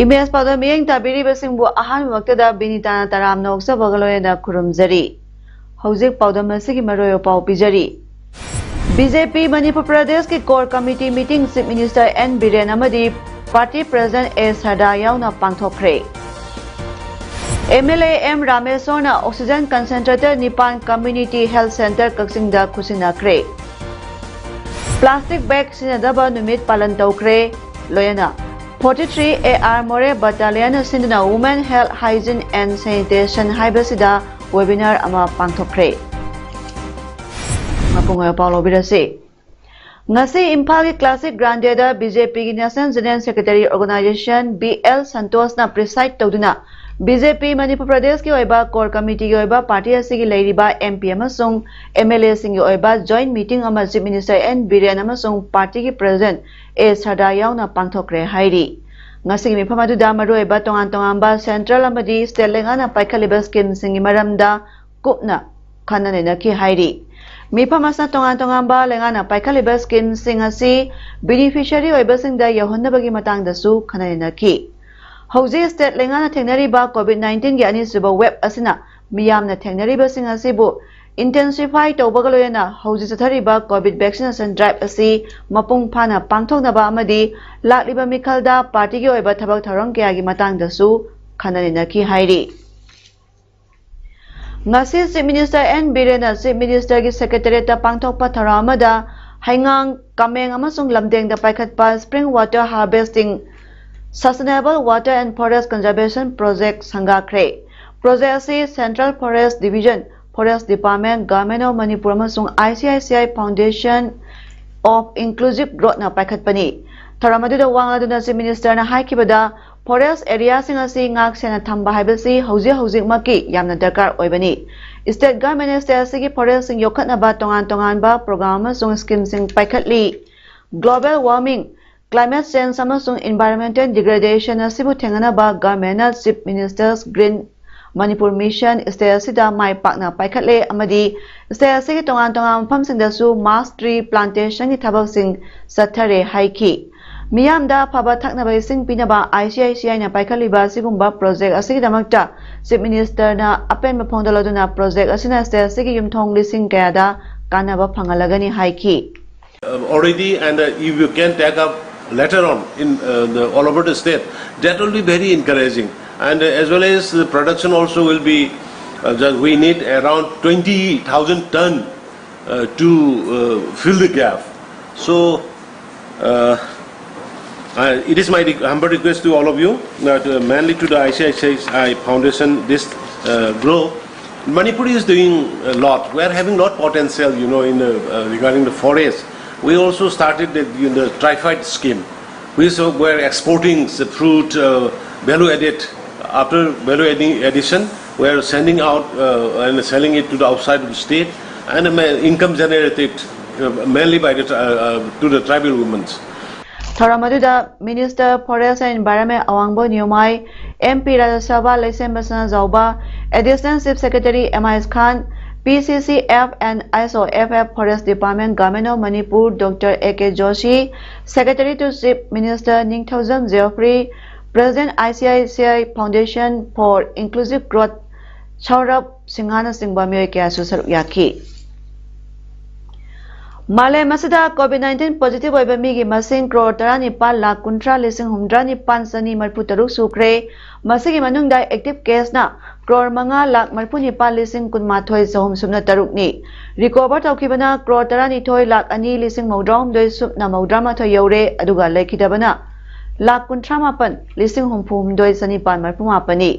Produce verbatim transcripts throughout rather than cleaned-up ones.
Image ꯄꯥꯎꯗꯝ ꯃꯤꯠꯌꯦꯡ ꯇꯥꯕꯤꯔꯤꯕꯁꯤꯡꯕꯨ ꯑꯍꯥꯟꯕꯃꯛꯇꯗ ꯕꯤꯅꯤꯇꯥꯅ ꯇꯔꯥꯝꯅ ꯑꯣꯛꯆꯕꯒ ꯂꯣꯏꯅꯅ ꯈꯨꯔꯨꯝꯖꯔꯤ꯫ ꯍꯧꯖꯤꯛ ꯄꯥꯎꯗꯝ ꯑꯁꯤꯒꯤ ꯃꯔꯨꯑꯣꯏꯕ ꯄꯥꯎ ꯄꯤꯖꯔꯤ꯫ ꯕꯤ ꯖꯦ ꯄꯤ ꯃꯅꯤꯄꯨꯔ ꯄ꯭ꯔꯗꯦꯁꯀꯤ core committee meeting chief minister N Biren ꯑꯃꯗꯤ ꯄꯥꯔꯇꯤ ꯄ꯭ꯔꯦꯁꯤꯗꯦꯟꯠ ꯑꯦ ꯁꯔꯗꯥ ꯌꯥꯎꯅ ꯄꯥꯡꯊꯣꯛꯈ꯭ꯔꯦ꯫ ꯑꯦꯝ ꯑꯦꯜ ꯑꯦ ꯑꯦꯝ ꯔꯥꯃꯦꯁꯣꯔꯅ ꯑꯣꯛꯁꯤꯖꯦꯟ ꯀꯟꯁꯦꯟꯇ꯭ꯔꯦꯇꯔ ꯅꯤꯄꯥꯟ ꯀꯝꯃ꯭ꯌꯨꯅꯤꯇꯤ ꯍꯦꯜꯊ ꯁꯦꯟꯇꯔ ꯀꯛꯆꯤꯡꯗ ꯈꯨꯠꯁꯤꯟꯅꯈ꯭ꯔꯦ꯫ ꯄ꯭ꯂꯥꯁꯇꯤꯛ ꯕꯦꯒ ꯁꯤꯖꯤꯟꯅꯗꯕ ꯅꯨꯃꯤꯠ ꯄꯥꯂꯟ ꯇꯧꯈ꯭ꯔꯦ꯫ ꯂꯣꯏꯅꯅ forty three A R More Battalion ꯁꯤꯟꯗꯨꯅ Women Health, Hygiene and Sanitation ꯍꯥꯏꯕꯁꯤꯗ webinar ꯑꯃ ꯄꯥꯡꯊꯣꯛꯈ꯭ꯔꯦ꯫ ꯃꯄꯨꯡ ꯑꯣꯏꯕ ꯄꯥꯎ ꯂꯧꯕꯤꯔꯁꯤ꯫ ꯉꯁꯤ ꯏꯝꯐꯥꯜꯒꯤ ꯀ꯭ꯂꯥꯁꯤꯛ ꯒ꯭ꯔꯥꯟꯗꯦꯗ ꯕꯤ ꯖꯦ ꯄꯤꯒꯤ National General Secretary Organization B L ꯁꯟꯇꯣꯁꯅ preside ꯇꯧꯗꯨꯅ ꯕꯤ ꯖꯦ ꯄꯤ ꯃꯅꯤꯄꯨꯔ ꯄ꯭ꯔꯗꯦꯁꯀꯤ ꯑꯣꯏꯕ ꯀꯣꯔ ꯀꯃꯤꯇꯤꯒꯤ ꯑꯣꯏꯕ ꯄꯥꯔꯇꯤ ꯑꯁꯤꯒꯤ ꯂꯩꯔꯤꯕ ꯑꯦꯝ ꯄꯤ ꯑꯃꯁꯨꯡ ꯑꯦꯝ ꯑꯦꯜ ꯑꯦꯁꯤꯡꯒꯤ ꯑꯣꯏꯕ ꯖꯣꯏꯟꯠ ꯃꯤꯇꯤꯡ ꯑꯃ ꯆꯤꯐ ꯃꯤꯅꯤꯁꯇꯔ ꯑꯦꯟ ꯕꯤꯔꯦꯟ ꯑꯃꯁꯨꯡ ꯄꯥꯔꯇꯤꯒꯤ ꯄ꯭ꯔꯦꯁꯤꯗꯦꯟꯠ ꯑꯦ ꯁꯔꯗꯥ ꯌꯥꯎꯅ ꯄꯥꯡꯊꯣꯛꯈ꯭ꯔꯦ ꯍꯥꯏꯔꯤ꯫ ꯉꯁꯤꯒꯤ ꯃꯤꯐꯝ ꯑꯗꯨꯗ ꯃꯔꯨꯑꯣꯏꯕ ꯇꯣꯉꯥꯟ ꯇꯣꯉꯥꯟꯕ ꯁꯦꯟꯇ꯭ꯔꯦꯜ ꯑꯃꯗꯤ ꯁ꯭ꯇꯦꯠ ꯂꯩꯉꯥꯛꯅ ꯄꯥꯏꯈꯠꯂꯤꯕ ꯁ꯭ꯀꯤꯝꯁꯤꯡꯒꯤ ꯃꯔꯝꯗ ꯀꯨꯞꯅ ꯈꯟꯅ ꯅꯩꯅꯈꯤ ꯍꯥꯏꯔꯤ꯫ ꯃꯤꯐꯝ ꯑꯁꯤꯗ ꯇꯣꯉꯥꯟ ꯇꯣꯉꯥꯟꯕ ꯂꯩꯉꯥꯛꯅ ꯄꯥꯏꯈꯠꯂꯤꯕ ꯁ꯭ꯀꯤꯝꯁꯤꯡ ꯑꯁꯤ ꯕꯦꯅꯤꯐꯤꯁꯤꯌꯔꯤ ꯑꯣꯏꯕꯁꯤꯡꯗ ꯌꯧꯍꯟꯅꯕꯒꯤ ꯃꯇꯥꯡꯗꯁꯨ ꯈꯟꯅ ꯅꯩꯅꯈꯤ꯫ ꯍꯧꯖꯤꯛ ꯁ꯭ꯇꯦꯠ ꯂꯩꯉꯥꯛꯅ ꯊꯦꯡꯅꯔꯤꯕ ꯀꯣꯚꯤꯗ ꯅꯥꯏꯟꯇꯤꯟꯒꯤ ꯑꯅꯤꯁꯨꯕ ꯋꯦꯕ ꯑꯁꯤꯅ ꯃꯤꯌꯥꯝꯅ ꯊꯦꯡꯅꯔꯤꯕꯁꯤꯡ ꯑꯁꯤꯕꯨ ꯏꯟꯇꯦꯟꯁꯤꯐꯥꯏ ꯇꯧꯕꯒ ꯂꯣꯏꯅꯅ ꯍꯧꯖꯤꯛ ꯆꯠꯊꯔꯤꯕ ꯀꯣꯚꯤꯗ ꯚꯦꯛꯁꯤꯅꯦꯁꯟ ꯗ꯭ꯔꯥꯏꯚ ꯑꯁꯤ ꯃꯄꯨꯡ ꯐꯥꯅ ꯄꯥꯡꯊꯣꯛꯅꯕ ꯑꯃꯗꯤ ꯂꯥꯛꯂꯤꯕ ꯃꯤꯈꯜꯗ ꯄꯥꯔꯇꯤꯒꯤ ꯑꯣꯏꯕ ꯊꯕꯛ ꯊꯧꯔꯝ ꯀꯌꯥꯒꯤ ꯃꯇꯥꯡꯗꯁꯨ ꯈꯟꯅ ꯅꯩꯅꯈꯤ ꯍꯥꯏꯔꯤ꯫ ꯉꯁꯤ ꯆꯤꯐ ꯃꯤꯅꯤꯁꯇꯔ ꯑꯦꯟ ꯕꯤꯔꯦꯟꯅ ꯆꯤꯐ ꯃꯤꯅꯤꯁꯇꯔꯒꯤ ꯁꯦꯀ꯭ꯔꯦꯇꯦꯔꯤꯌꯦꯠꯇ ꯄꯥꯡꯊꯣꯛꯄ ꯊꯧꯔꯝ ꯑꯃꯗ ꯍꯩꯉꯥꯡ, ꯀꯥꯃꯦꯡ ꯑꯃꯁꯨꯡ ꯂꯝꯗꯦꯡꯗ ꯄꯥꯏꯈꯠꯄ Spring Water Harvesting Sustainable Water and Forest Conservation Project ꯁꯪꯒꯥꯈ꯭ꯔꯦ꯫ ꯄ꯭ꯔꯣꯖꯦꯛ ꯑꯁꯤ Central Forest Division, Forest Department, Government of Manipur ꯑꯃꯁꯨꯡ I C I C I Foundation of Inclusive Growthꯅ ꯄꯥꯏꯈꯠꯄꯅꯤ꯫ ꯊꯧꯔꯝ ꯑꯗꯨꯗ ꯋꯥ ꯉꯥꯡꯗꯨꯅ Chief Ministerꯅ ꯍꯥꯏꯈꯤꯕꯗ, forest areaꯁꯤꯡ ꯑꯁꯤ ꯉꯥꯛ ꯁꯦꯟꯅ ꯊꯝꯕ ꯍꯥꯏꯕꯁꯤ ꯍꯧꯖꯤꯛ ꯍꯧꯖꯤꯛꯃꯛꯀꯤ ꯌꯥꯝꯅ ꯗꯔꯀꯥꯔ ꯑꯣꯏꯕꯅꯤ꯫ State Governmentꯅ state ꯑꯁꯤꯒꯤ forestꯁꯤꯡ ꯌꯣꯛꯈꯠꯅꯕ ꯇꯣꯉꯥꯟ ꯇꯣꯉꯥꯟꯕ program ꯑꯃꯁꯨꯡ schemeꯁꯤꯡ ꯄꯥꯏꯈꯠꯂꯤ꯫ Global warming, climate change ꯑꯃꯁꯨꯡ environmental degradation ꯑꯁꯤꯕꯨ ꯊꯦꯡꯅꯅꯕ governmentꯅ Chief Minister's Green Manipur Mission state ꯑꯁꯤꯗ ꯃꯥꯏ ꯄꯥꯛꯅ ꯄꯥꯏꯈꯠꯂꯦ ꯑꯃꯗꯤ state ꯑꯁꯤꯒꯤ ꯇꯣꯉꯥꯟ ꯇꯣꯉꯥꯟꯕ ꯃꯐꯝꯁꯤꯡꯗꯁꯨ mass tree plantationꯒꯤ ꯊꯕꯛꯁꯤꯡ ꯆꯠꯊꯔꯦ ꯍꯥꯏꯈꯤ꯫ ꯃꯤꯌꯥꯝꯗ ꯑꯐꯕ ꯊꯛꯅꯕ ꯏꯁꯤꯡ ꯄꯤꯅꯕ ICICIꯅ ꯄꯥꯏꯈꯠꯂꯤꯕ ꯑꯁꯤꯒꯨꯝꯕ project ꯑꯁꯤꯒꯤꯗꯃꯛꯇ Chief Ministerꯅ ꯑꯄꯦꯟꯕ ꯐꯣꯡꯗꯣꯛꯂꯗꯨꯅ, project ꯑꯁꯤꯅ state ꯑꯁꯤꯒꯤ ꯌꯨꯝꯊꯣꯡ ꯂꯤꯁꯤꯡ ꯀꯌꯥꯗ ꯀꯥꯟꯅꯕ ꯐꯪꯍꯜꯂꯒꯅꯤ ꯍꯥꯏꯈꯤ꯫ Uh, already, and uh, if you can take up later on in uh, the, all over the state, that will be very encouraging. And uh, as well as the production also will be, uh, that we need around twenty thousand ton uh, to uh, fill the gap. So, uh, I, it is my re- humble request to all of you, that uh, mainly to the ICICI Foundation, this uh, grow. Manipur is doing a lot. We are having lot potential, you know, in the, uh, regarding the forest. We also started the, in the trified scheme. We so were exporting the fruit, uh, value added, after value adding addition, we are sending out uh, and selling it to the outside of the state, and uh, income generated uh, mainly by the, uh, uh, to the tribal women. ꯊꯧꯔꯝ ꯑꯗꯨꯗ Minister Forest and Environment ꯑꯋꯥꯡꯕ ꯅꯤꯌꯣꯃꯥꯏ, MP Rajya Sabha ꯂꯩꯁꯦꯝꯕ Sanajaoba, Additional Chief Secretary M I S Khan, PCCF and ISOFF Forest Department Government of Manipur Doctor A K Joshi, Secretary to Chief Minister Ningthoujam Geoffrey, President ICICI Foundation for Inclusive Growth ꯁꯧꯔꯚ ꯁꯤꯡꯍꯥꯅꯆꯤꯡꯕ ꯃꯤꯑꯣꯏ ꯀꯌꯥꯁꯨ ꯁꯔꯨꯛ ꯌꯥꯈꯤ꯫ ꯃꯥꯂꯦꯝ ꯑꯁꯤꯗ COVID nineteen positive ꯑꯣꯏꯕ ꯃꯤꯒꯤ ꯃꯁꯤꯡ crore ꯇꯔꯥꯅꯤꯄꯥꯜ ꯂꯥꯈ ꯀꯨꯟꯊ꯭ꯔꯥ ꯂꯤꯁꯤꯡ ꯍꯨꯝꯐꯨꯇꯔꯥ ꯅꯤꯄꯥꯜ ꯆꯅꯤ ꯃꯔꯤꯐꯨ ꯇꯔꯨꯛ ꯁꯨꯈ꯭ꯔꯦ꯫ ꯃꯁꯤꯒꯤ ꯃꯅꯨꯡꯗ active caseꯅ crore ꯃꯉꯥ ꯂꯥꯈ ꯃꯔꯤꯐꯨ ꯅꯤꯄꯥꯜ ꯂꯤꯁꯤꯡ ꯀꯨꯟꯃꯥꯊꯣꯏ ꯆꯍꯨꯝ ꯁꯨꯞꯅ ꯇꯔꯨꯛꯅꯤ꯫ Recover ꯇꯧꯈꯤꯕꯅ crore ꯇꯔꯥꯅꯤꯊꯣꯏ ꯂꯥꯈ ꯑꯅꯤ ꯂꯤꯁꯤꯡ ꯃꯧꯗ꯭ꯔꯥ ꯍꯨꯝꯗꯣꯏ ꯁꯨꯞꯅ ꯃꯧꯗ꯭ꯔꯥ ꯃꯥꯊꯣꯏ ꯌꯧꯔꯦ, ꯑꯗꯨꯒ ꯂꯩꯈꯤꯗꯕꯅ ꯂꯥꯈ ꯀꯨꯟꯊ꯭ꯔꯥ ꯃꯥꯄꯜ ꯂꯤꯁꯤꯡ ꯍꯨꯝꯐꯨ ꯍꯨꯝꯗꯣꯏ ꯆꯅꯤꯄꯥꯜ ꯃꯔꯤꯐꯨ ꯃꯥꯄꯜꯅꯤ꯫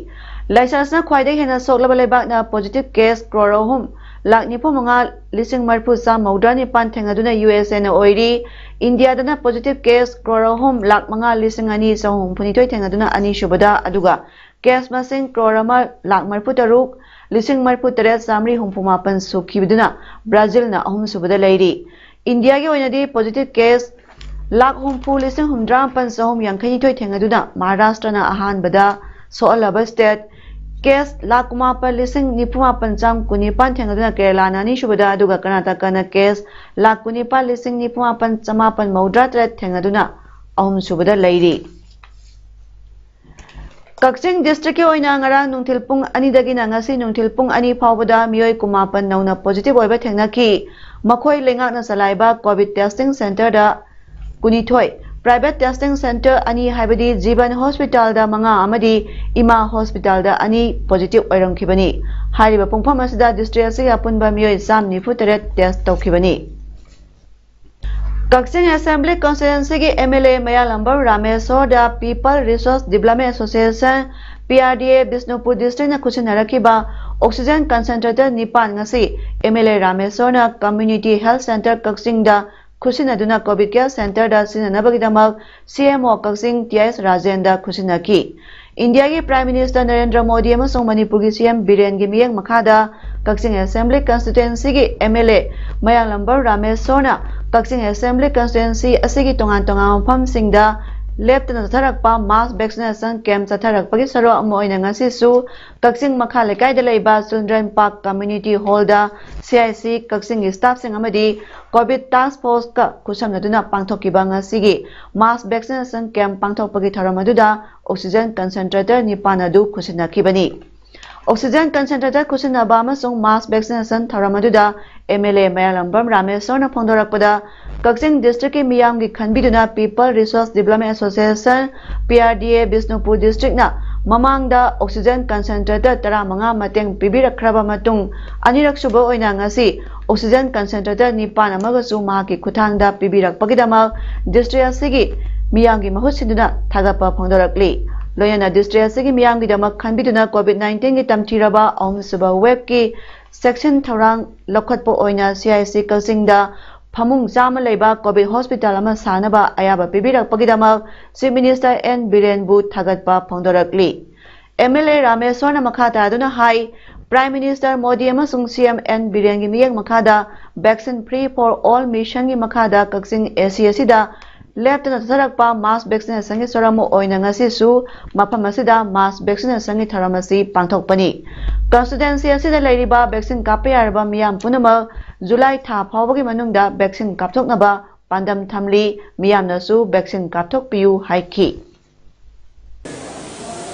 ꯂꯥꯏꯁꯥꯁꯅ ꯈ꯭ꯋꯥꯏꯗꯒꯤ ꯍꯦꯟꯅ ꯁꯣꯛꯂꯕ ꯂꯩꯕꯥꯛꯅ positive case crore ꯑꯍꯨꯝ ꯂꯥꯈ ꯅꯤꯐꯨ ꯃꯉꯥ ꯂꯤꯁꯤꯡ ꯃꯔꯤꯐꯨ ꯆꯥꯝꯃ ꯃꯧꯗ꯭ꯔꯥ ꯅꯤꯄꯥꯟ ꯊꯦꯡꯅꯗꯨꯅ ꯌꯨ ꯑꯦꯁ ꯑꯦꯅ ꯑꯣꯏꯔꯤ꯫ ꯏꯟꯗꯤꯌꯥꯗꯅ positive case ꯀ꯭ꯔꯣꯔ ꯑꯍꯨꯝ ꯂꯥꯈ ꯃꯉꯥ ꯂꯤꯁꯤꯡ ꯑꯅꯤ ꯆꯍꯨꯝ ꯍꯨꯝꯐꯨ ꯅꯤꯊꯣꯏ ꯊꯦꯡꯅꯗꯨꯅ ꯑꯅꯤꯁꯨꯕꯗ, ꯑꯗꯨꯒ case ꯃꯁꯤꯡ ꯀ꯭ꯔꯣꯔ ꯑꯃ ꯂꯥꯈ ꯃꯔꯤꯐꯨ ꯇꯔꯨꯛ ꯂꯤꯁꯤꯡ ꯃꯔꯤꯐꯨ ꯇꯔꯦꯠ ꯆꯥꯃꯔꯤ ꯍꯨꯝꯐꯨ ꯃꯥꯄꯟ ꯁꯨꯈꯤꯕꯗꯨꯅ ꯕ꯭ꯔꯥꯖꯤꯜꯅ ꯑꯍꯨꯝꯁꯨꯕꯗ ꯂꯩꯔꯤ꯫ ꯏꯟꯗꯤꯌꯥꯒꯤ ꯑꯣꯏꯅꯗꯤ positive case ꯂꯥꯈ ꯍꯨꯝꯐꯨ ꯂꯤꯁꯤꯡ ꯍꯨꯝꯗ꯭ꯔꯥ ꯃꯥꯄꯟ ꯆꯍꯨꯝ ꯌꯥꯡꯈꯩ ꯅꯤꯊꯣꯏ ꯊꯦꯡꯅꯗꯨꯅ ꯃꯍꯥꯔꯥꯁꯇ꯭ꯔꯅ ꯑꯍꯥꯟꯕꯗ ꯁꯣꯛꯍꯜꯂꯕ state꯫ Case ꯂꯥꯈ ꯀꯨꯟꯃꯥꯄꯟ ꯂꯤꯁꯤꯡ ꯅꯤꯐꯨ ꯃꯥꯄꯟ ꯆꯥꯝ ꯀꯨꯟ ꯅꯤꯄꯥꯟ ꯊꯦꯡꯅꯗꯨꯅ ꯀꯦꯔꯂꯥꯅ ꯑꯅꯤꯁꯨꯕꯗ, ꯑꯗꯨꯒ ꯀꯔꯅꯥꯇꯀꯅ case ꯂꯥꯈ ꯀꯨꯟꯅꯤꯄꯥꯟ ꯂꯤꯁꯤꯡ ꯅꯤꯐꯨ ꯃꯥꯄꯟ ꯆꯃꯥꯄꯟ ꯃꯧꯗ꯭ꯔꯥ ꯇꯔꯦꯠ ꯊꯦꯡꯅꯗꯨꯅ ꯑꯍꯨꯝꯁꯨꯕꯗ ꯂꯩꯔꯤ꯫ ꯀꯛꯆꯤꯡ district ꯀꯤ ꯑꯣꯏꯅ ꯉꯔꯥꯡ ꯅꯨꯡꯊꯤꯜ ꯄꯨꯡ ꯑꯅꯤꯗꯒꯤꯅ ꯉꯁꯤ ꯅꯨꯡꯊꯤꯜ ꯄꯨꯡ ꯑꯅꯤ ꯐꯥꯎꯕꯗ ꯃꯤꯑꯣꯏ ꯀꯨꯟꯃꯥꯄꯟ ꯅꯧꯅ positive ꯑꯣꯏꯕ ꯊꯦꯡꯅꯈꯤ꯫ ꯃꯈꯣꯏ ꯂꯩꯉꯥꯛꯅ ꯆꯂꯥꯏꯕ COVID testing centre ꯗ ꯀꯨꯟꯅꯤꯊꯣꯏ, private testing centre ꯑꯅꯤ, ꯍꯥꯏꯕꯗꯤ ꯖꯤꯕꯟ hospital ꯗ ꯃꯉꯥ ꯑꯃꯗꯤ ꯏꯃꯥ hospital ꯗ ꯑꯅꯤ positive ꯑꯣꯏꯔꯝꯈꯤꯕꯅꯤ꯫ ꯍꯥꯏꯔꯤꯕ ꯄꯨꯡꯐꯝ ꯑꯁꯤꯗ district ꯑꯁꯤꯒꯤ ꯑꯄꯨꯟꯕ ꯃꯤꯑꯣꯏ ꯆꯥꯝ ꯅꯤꯐꯨ ꯇꯔꯦꯠ test ꯇꯧꯈꯤꯕꯅꯤ꯫ ꯀꯛꯆꯤꯡ Assembly Constituency ꯒꯤ M L A ꯃꯌꯥꯂꯝꯕꯝ ꯔꯥꯃꯦꯁꯣꯔꯗ People Resource Development Association, P R D A, Bishnupur district ꯅ ꯈꯨꯠꯁꯤꯟꯅꯔꯛꯈꯤꯕ oxygen concentrator ꯅꯤꯄꯥꯟ ꯉꯁꯤ M L A ꯔꯥꯃꯦꯁꯣꯔꯅ Community Health Centre ꯀꯛꯆꯤꯡꯗ ꯈꯨꯠꯁꯤꯟꯅꯗꯨꯅ COVID care centre ꯗ ꯁꯤꯖꯤꯟꯅꯅꯕꯒꯤꯗꯃꯛ C M O ꯀꯛꯆꯤꯡ T S ꯔꯥꯖꯦꯟꯗ ꯈꯨꯠꯁꯤꯟꯅꯈꯤ꯫ ꯏꯟꯗꯤꯌꯥꯒꯤ Prime Minister Narendra Modi ꯑꯃꯁꯨꯡ ꯃꯅꯤꯄꯨꯔꯒꯤ C M ꯕꯤꯔꯦꯟꯒꯤ ꯃꯤꯠꯌꯦꯡ ꯃꯈꯥꯗ ꯀꯛꯆꯤꯡ Assembly Constituency ꯒꯤ M L A ꯃꯌꯥꯂꯝꯕꯝ ꯔꯥꯃꯦꯁꯣꯔꯅ Kakching Assembly Constituency ꯑꯁꯤꯒꯤ ꯇꯣꯉꯥꯟ ꯇꯣꯉꯥꯟꯕ ꯃꯐꯝꯁꯤꯡꯗ ꯂꯦꯞꯇꯅ ꯆꯠꯊꯔꯛꯄ mass vaccination camp ꯆꯠꯊꯔꯛꯄꯒꯤ ꯁꯔꯨꯛ ꯑꯃ ꯑꯣꯏꯅ ꯉꯁꯤꯁꯨ ꯀꯛꯆꯤꯡ ꯃꯈꯥ ꯂꯩꯀꯥꯏꯗ ꯂꯩꯕ Children Park Community Hall the C I C ꯀꯛꯆꯤꯡꯒꯤ staff ꯁꯤꯡ ꯑꯃꯗꯤ COVID task force ꯀ ꯈꯨꯠꯁꯝꯅꯗꯨꯅ ꯄꯥꯡꯊꯣꯛꯈꯤꯕ ꯉꯁꯤꯒꯤ mass vaccination camp ꯄꯥꯡꯊꯣꯛꯄꯒꯤ ꯊꯧꯔꯝ ꯑꯗꯨꯗ oxygen concentrator ꯅꯤꯄꯥꯟ ꯑꯗꯨ ꯈꯨꯠꯁꯤꯟꯅꯈꯤꯕꯅꯤ꯫ Oxygen concentrator ꯈꯨꯠꯁꯤꯟꯅꯕ ꯑꯃꯁꯨꯡ mass vaccination ꯊꯧꯔꯝ ꯑꯗꯨꯗ M L A ꯃꯌꯥꯂꯝꯕꯝ ꯔꯥꯃꯦꯁꯣꯔꯅ ꯐꯣꯡꯗꯣꯔꯛꯄꯗ, Kakching district ꯀꯤ ꯃꯤꯌꯥꯝꯒꯤ ꯈꯟꯕꯤꯗꯨꯅ People Resource Development Association, P R D A, Bishnupur district ꯅ ꯃꯃꯥꯡꯗ oxygen concentrator ꯇꯔꯥꯃꯉꯥ ꯃꯇꯦꯡ ꯄꯤꯕꯤꯔꯛꯈ꯭ꯔꯕ ꯃꯇꯨꯡ, ꯑꯅꯤꯔꯛ ꯁꯨꯕ ꯑꯣꯏꯅ ꯉꯁꯤ oxygen concentrator ꯅꯤꯄꯥꯟ ꯑꯃꯒꯁꯨ ꯃꯍꯥꯛꯀꯤ ꯈꯨꯠꯊꯥꯡꯗ ꯄꯤꯕꯤꯔꯛꯄꯒꯤꯗꯃꯛ district ꯑꯁꯤꯒꯤ ꯃꯤꯌꯥꯝꯒꯤ ꯃꯍꯨꯠ ꯁꯤꯟꯗꯨꯅ ꯊꯥꯒꯠꯄ ꯐꯣꯡꯗꯣꯔꯛꯂꯤ꯫ ꯂꯣꯏꯅꯅ district ꯑꯁꯤꯒꯤ ꯃꯤꯌꯥꯝꯒꯤꯗꯃꯛ ꯈꯟꯕꯤꯗꯨꯅ COVID nineteen ꯒꯤ ꯇꯝꯊꯤꯔꯕ ꯑꯍꯨꯝꯁꯨꯕ wave ꯀꯤ ꯆꯦꯛꯁꯤꯟ ꯊꯧꯔꯥꯡ ꯂꯧꯈꯠꯄ ꯑꯣꯏꯅ ꯁꯤ ꯑꯥꯏ ꯁꯤ ꯀꯛꯆꯤꯡꯗ ꯐꯃꯨꯡ ꯆꯥꯝꯃ ꯂꯩꯕ ꯀꯣꯚꯤꯗ ꯍꯣꯁꯄꯤꯇꯥꯜ ꯑꯃ ꯁꯥꯅꯕ ꯑꯌꯥꯕ ꯄꯤꯕꯤꯔꯛꯄꯒꯤꯗꯃꯛ ꯆꯤꯐ ꯃꯤꯅꯤꯁꯇꯔ ꯑꯦꯟ ꯕꯤꯔꯦꯟꯕꯨ ꯊꯥꯒꯠꯄ ꯐꯣꯡꯗꯣꯔꯛꯂꯤ꯫ ꯑꯦꯝ ꯑꯦꯜ ꯑꯦ ꯔꯥꯃꯦꯁ꯭ꯋꯔꯅ ꯃꯈꯥ ꯇꯥꯗꯨꯅ ꯍꯥꯏ, ꯄ꯭ꯔꯥꯏꯝ ꯃꯤꯅꯤꯁꯇꯔ ꯃꯣꯗꯤ ꯑꯃꯁꯨꯡ ꯁꯤ ꯑꯦꯝ ꯑꯦꯟ ꯕꯤꯔꯦꯟꯒꯤ ꯃꯤꯠꯌꯦꯡ ꯃꯈꯥꯗ Vaccine Free for All mission ꯒꯤ ꯃꯈꯥꯗ ꯀꯛꯆꯤꯡ ꯑꯦ ꯁꯤ ꯑꯁꯤꯗ ꯂꯦꯞꯇꯅ ꯆꯠꯊꯔꯛꯄ mass vaccination ꯒꯤ ꯁꯔꯨꯛ ꯑꯃ ꯑꯣꯏꯅ ꯉꯁꯤꯁꯨ ꯃꯐꯝ ꯑꯁꯤꯗ mass vaccination ꯒꯤ ꯊꯧꯔꯝ ꯑꯁꯤ ꯄꯥꯡꯊꯣꯛꯄꯅꯤ꯫ Constituency ꯑꯁꯤꯗ ꯂꯩꯔꯤꯕ vaccine ꯀꯥꯞꯄ ꯌꯥꯔꯕ ꯃꯤꯌꯥꯝ ꯄꯨꯝꯅꯃꯛ ꯖꯨꯂꯥꯏ ꯊꯥ ꯐꯥꯎꯕꯒꯤ ꯃꯅꯨꯡꯗ vaccine ꯀꯥꯞꯊꯣꯛꯅꯕ ꯄꯥꯟꯗꯝ ꯊꯝꯂꯤ꯫ ꯃꯤꯌꯥꯝꯅꯁꯨ vaccine ꯀꯥꯞꯊꯣꯛꯄꯤꯌꯨ ꯍꯥꯏꯈꯤ꯫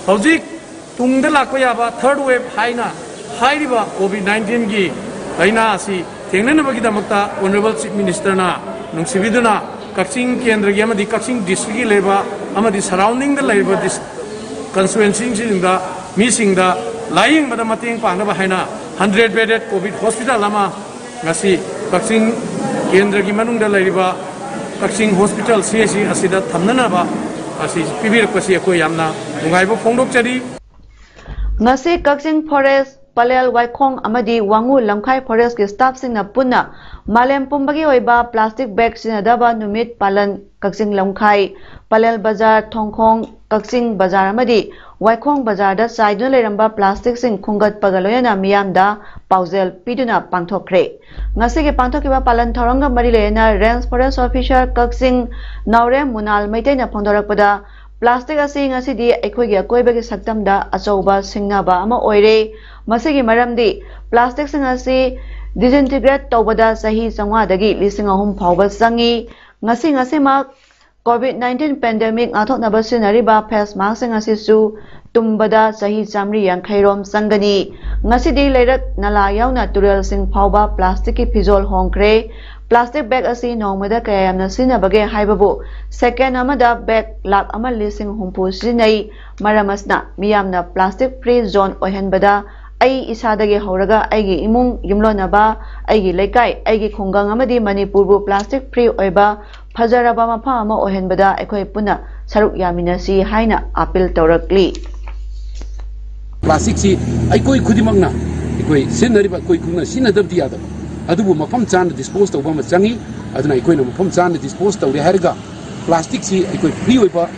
ꯍꯧꯖꯤꯛ ꯇꯨꯡꯗ ꯂꯥꯛꯄ ꯌꯥꯕ third wave ꯍꯥꯏꯅ ꯍꯥꯏꯔꯤꯕ COVID nineteen ꯒꯤ ꯂꯥꯏꯅꯥ ꯑꯁꯤ ꯊꯦꯡꯅꯅꯕꯒꯤꯗꯃꯛꯇ Honourable Chief Minister ꯅ ꯅꯨꯡꯁꯤꯕꯤꯗꯨꯅ ꯀꯛꯆꯤꯡ ꯀꯦꯟꯗ꯭ꯔꯒꯤ ꯑꯃꯗꯤ ꯀꯛꯆꯤꯡ district ꯀꯤ ꯂꯩꯕ ꯑꯃꯗꯤ surrounding ꯗ ꯂꯩꯔꯤꯕ constituency ꯁꯤꯡꯗ ꯃꯤꯁꯤꯡꯗ ꯂꯥꯌꯦꯡꯕꯗ ꯃꯇꯦꯡ ꯄꯥꯡꯅꯕ ꯍꯥꯏꯅ hundred bedded COVID hospital ꯑꯃ ꯉꯁꯤ ꯀꯛꯆꯤꯡ ꯀꯦꯟꯗ꯭ꯔꯒꯤ ꯃꯅꯨꯡꯗ ꯂꯩꯔꯤꯕ ꯀꯛꯆꯤꯡ hospital ꯁꯤ ꯑꯁꯤ ꯑꯁꯤꯗ ꯊꯝꯅꯅꯕ ꯑꯁꯤ ꯄꯤꯕꯤꯔꯛꯄꯁꯤ ꯑꯩꯈꯣꯏ ꯌꯥꯝꯅ ꯅꯨꯡꯉꯥꯏꯕ ꯐꯣꯡꯗꯣꯛꯆꯔꯤ꯫ ꯉꯁꯤ ꯀꯛꯆꯤꯡ forest, ꯄꯂꯦꯜ ꯋꯥꯏꯈꯣꯡ ꯑꯃꯗꯤ ꯋꯥꯉꯨ ꯂꯝꯈꯥꯏ forest ꯀꯤ staff ꯁꯤꯡꯅ ꯄꯨꯟꯅ ꯃꯥꯂꯦꯝ ꯄꯨꯝꯕꯒꯤ ꯑꯣꯏꯕ plastic bag ꯁꯤꯖꯤꯟꯅꯗꯕ ꯅꯨꯃꯤꯠ ꯄꯥꯂꯟ ꯀꯛꯆꯤꯡ ꯂꯝꯈꯥꯏ, ꯄꯂꯦꯜ ꯕꯖꯥꯔ, ꯊꯣꯡꯈꯣꯡ, ꯀꯛꯆꯤꯡ ꯕꯖꯥꯔ ꯑꯃꯗꯤ ꯋꯥꯏꯈꯣꯡ ꯕꯖꯥꯔꯗ ꯆꯥꯏꯗꯨꯅ ꯂꯩꯔꯝꯕ plastic ꯁꯤꯡ ꯈꯨꯟꯒꯠꯄꯒ ꯂꯣꯏꯅꯅ ꯃꯤꯌꯥꯝꯗ ꯄꯥꯎꯖꯦꯜ ꯄꯤꯗꯨꯅ ꯄꯥꯡꯊꯣꯛꯈ꯭ꯔꯦ꯫ ꯉꯁꯤꯒꯤ ꯄꯥꯡꯊꯣꯛꯈꯤꯕ ꯄꯥꯂꯟ ꯊꯧꯔꯝꯒ ꯃꯔꯤ ꯂꯩꯅꯅ Range Forest Officer ꯀꯛꯆꯤꯡ ꯅꯥꯎꯔꯦꯝ ꯃꯨꯅꯥꯜ ꯃꯩꯇꯩꯅ ꯐꯣꯡꯗꯣꯔꯛꯄꯗ, plastic ꯑꯁꯤ ꯉꯁꯤꯗꯤ ꯑꯩꯈꯣꯏꯒꯤ ꯑꯀꯣꯏꯕꯒꯤ ꯁꯛꯇꯝꯗ ꯑꯆꯧꯕ ꯁꯤꯡꯅꯕ ꯑꯃ ꯑꯣꯏꯔꯦ꯫ ꯃꯁꯤꯒꯤ ꯃꯔꯝꯗꯤ plastic ꯁꯤꯡ ꯑꯁꯤ disintegrate ꯇꯧꯕꯗ ꯆꯍꯤ ꯆꯥꯝꯃꯉꯥꯗꯒꯤ ꯂꯤꯁꯤꯡ ꯑꯍꯨꯝ ꯐꯥꯎꯕ ꯆꯪꯏ꯫ ꯉꯁꯤ ꯉꯁꯤꯃꯛ COVID nineteen pandemic ꯉꯥꯛꯊꯣꯛꯅꯕ ꯁꯤꯖꯤꯟꯅꯔꯤꯕ face mask ꯁꯤꯡ ꯑꯁꯤꯁꯨ ꯇꯨꯝꯕꯗ ꯆꯍꯤ ꯆꯥꯝꯃꯔꯤ ꯌꯥꯡꯈꯩ ꯔꯣꯝ ꯆꯪꯒꯅꯤ꯫ ꯉꯁꯤꯗꯤ ꯂꯩꯔꯛ ꯅꯂꯥ ꯌꯥꯎꯅ ꯇꯨꯔꯦꯜꯁꯤꯡ ꯐꯥꯎꯕ plastic ꯀꯤ ꯐꯤꯖꯣꯜ ꯍꯣꯡꯈ꯭ꯔꯦ꯫ Plastic bag ꯑꯁꯤ ꯅꯣꯡꯃꯗ ꯀꯌꯥ ꯌꯥꯝꯅ ꯁꯤꯖꯤꯟꯅꯕꯒꯦ ꯍꯥꯏꯕꯕꯨ second ꯑꯃꯗ bag ꯂꯥꯈ ꯑꯃ ꯂꯤꯁꯤꯡ ꯍꯨꯝꯐꯨ ꯁꯤꯖꯤꯟꯅꯩ꯫ ꯃꯔꯝ ꯑꯁꯤꯅ ꯃꯤꯌꯥꯝꯅ plastic free zone ꯑꯣꯏꯍꯟꯕꯗ ꯑꯩ ꯏꯁꯥꯗꯒꯤ ꯍꯧꯔꯒ ꯑꯩꯒꯤ ꯏꯃꯨꯡ, ꯌꯨꯝꯂꯣꯟꯅꯕ, ꯑꯩꯒꯤ ꯂꯩꯀꯥꯏ, ꯑꯩꯒꯤ ꯈꯨꯡꯒꯪ ꯑꯃꯗꯤ ꯃꯅꯤꯄꯨꯔꯕꯨ plastic free ꯑꯣꯏꯕ ꯐꯖꯔꯕ ꯃꯐꯝ ꯑꯃ ꯑꯣꯏꯍꯟꯕꯗ ꯑꯩꯈꯣꯏ ꯄꯨꯟꯅ ꯁꯔꯨꯛ ꯌꯥꯃꯤꯟꯅꯁꯤ ꯍꯥꯏꯅ appeal ꯇꯧꯔꯛꯂꯤ꯫ ꯄ꯭ꯂꯥꯁꯇꯤꯛꯁꯤ ꯑꯩꯈꯣꯏ ꯈꯨꯗꯤꯡꯃꯛꯅ ꯑꯩꯈꯣꯏ ꯁꯤꯖꯤꯟꯅꯔꯤꯕ ꯑꯩꯈꯣꯏ ꯈꯨꯡꯒꯪꯅ ꯁꯤꯖꯤꯟꯅꯗꯕꯗꯤ ꯌꯥꯗꯕ, ꯑꯗꯨꯕꯨ ꯃꯐꯝ ꯆꯥꯅ ꯗꯤꯁꯄꯣꯖ ꯇꯧꯕ ꯑꯃ ꯆꯪꯉꯤ꯫ ꯑꯗꯨꯅ ꯑꯩꯈꯣꯏꯅ ꯃꯐꯝ ꯆꯥꯅ ꯗꯤꯁꯄꯣꯖ ꯇꯧꯔꯦ ꯍꯥꯏꯔꯒ ꯄ꯭ꯂꯥꯁꯇꯤꯛꯁꯤ ꯑꯩꯈꯣꯏ ꯐ꯭ꯔꯤ ꯑꯣꯏꯕ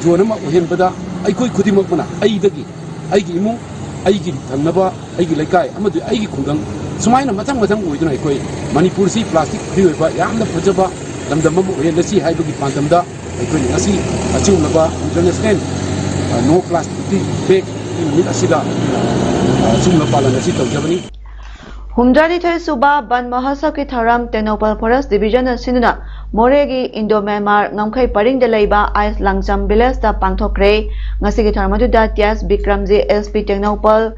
ꯖꯣꯟ ꯑꯃ ꯑꯣꯏꯍꯟꯕꯗ ꯑꯩꯈꯣꯏ ꯈꯨꯗꯤꯡꯃꯛꯄꯨꯅ, ꯑꯩꯗꯒꯤ ꯑꯩꯒꯤ ꯏꯃꯨꯡ, ꯑꯩꯒꯤ ꯊꯪꯅꯕ, ꯑꯩꯒꯤ ꯂꯩꯀꯥꯏ ꯑꯃꯗꯤ ꯑꯩꯒꯤ ꯈꯨꯡꯒꯪ, ꯁꯨꯃꯥꯏꯅ ꯃꯊꯪ ꯃꯊꯪ ꯑꯣꯏꯗꯨꯅ ꯑꯩꯈꯣꯏ ꯃꯅꯤꯄꯨꯔꯁꯤ ꯄ꯭ꯂꯥꯁꯇꯤꯛ ꯐ꯭ꯔꯤ ꯑꯣꯏꯕ ꯌꯥꯝꯅ ꯐꯖꯕ ꯂꯝꯗꯝ ꯑꯃ ꯑꯣꯏꯍꯜꯂꯁꯤ ꯍꯥꯏꯕꯒꯤ ꯄꯥꯟꯗꯝꯗ ꯑꯩꯈꯣꯏꯅ ꯉꯁꯤ ꯑꯁꯤꯒꯨꯝꯂꯕ ꯏꯟꯇꯔꯅꯦꯁꯅꯦꯜ ꯅꯣ ꯄ꯭ꯂꯥꯁꯇꯤꯛ ꯕꯦꯒ ꯅꯨꯃꯤꯠ ꯑꯁꯤꯗ ꯑꯁꯤꯒꯨꯝꯕ ꯄꯥꯂꯟ ꯑꯁꯤ ꯇꯧꯖꯕꯅꯤ꯫ ꯍꯨꯝꯗ꯭ꯔꯥꯅꯤꯊꯣꯏ ꯁꯨꯕ ꯕꯟ ꯃꯍꯣꯠꯁꯕꯀꯤ ꯊꯧꯔꯝ ꯇꯦꯡꯅꯧꯄꯜ ꯐꯣꯔꯦꯁ ꯗꯤꯕꯤꯖꯟꯅ ꯁꯤꯟꯗꯨꯅ ꯃꯣꯔꯦꯒꯤ ꯏꯟꯗꯣ ꯃ꯭ꯌꯥꯟꯃꯥꯔ ꯉꯝꯈꯩ ꯄꯔꯤꯡꯗ ꯂꯩꯕ ꯑꯥꯏꯁ ꯂꯥꯡꯆꯝ ꯚꯤꯂꯦꯖꯇ ꯄꯥꯡꯊꯣꯛꯈ꯭ꯔꯦ꯫ ꯉꯁꯤꯒꯤ ꯊꯧꯔꯝ ꯑꯗꯨꯗ T S Bikramji, S P Tengnoupal,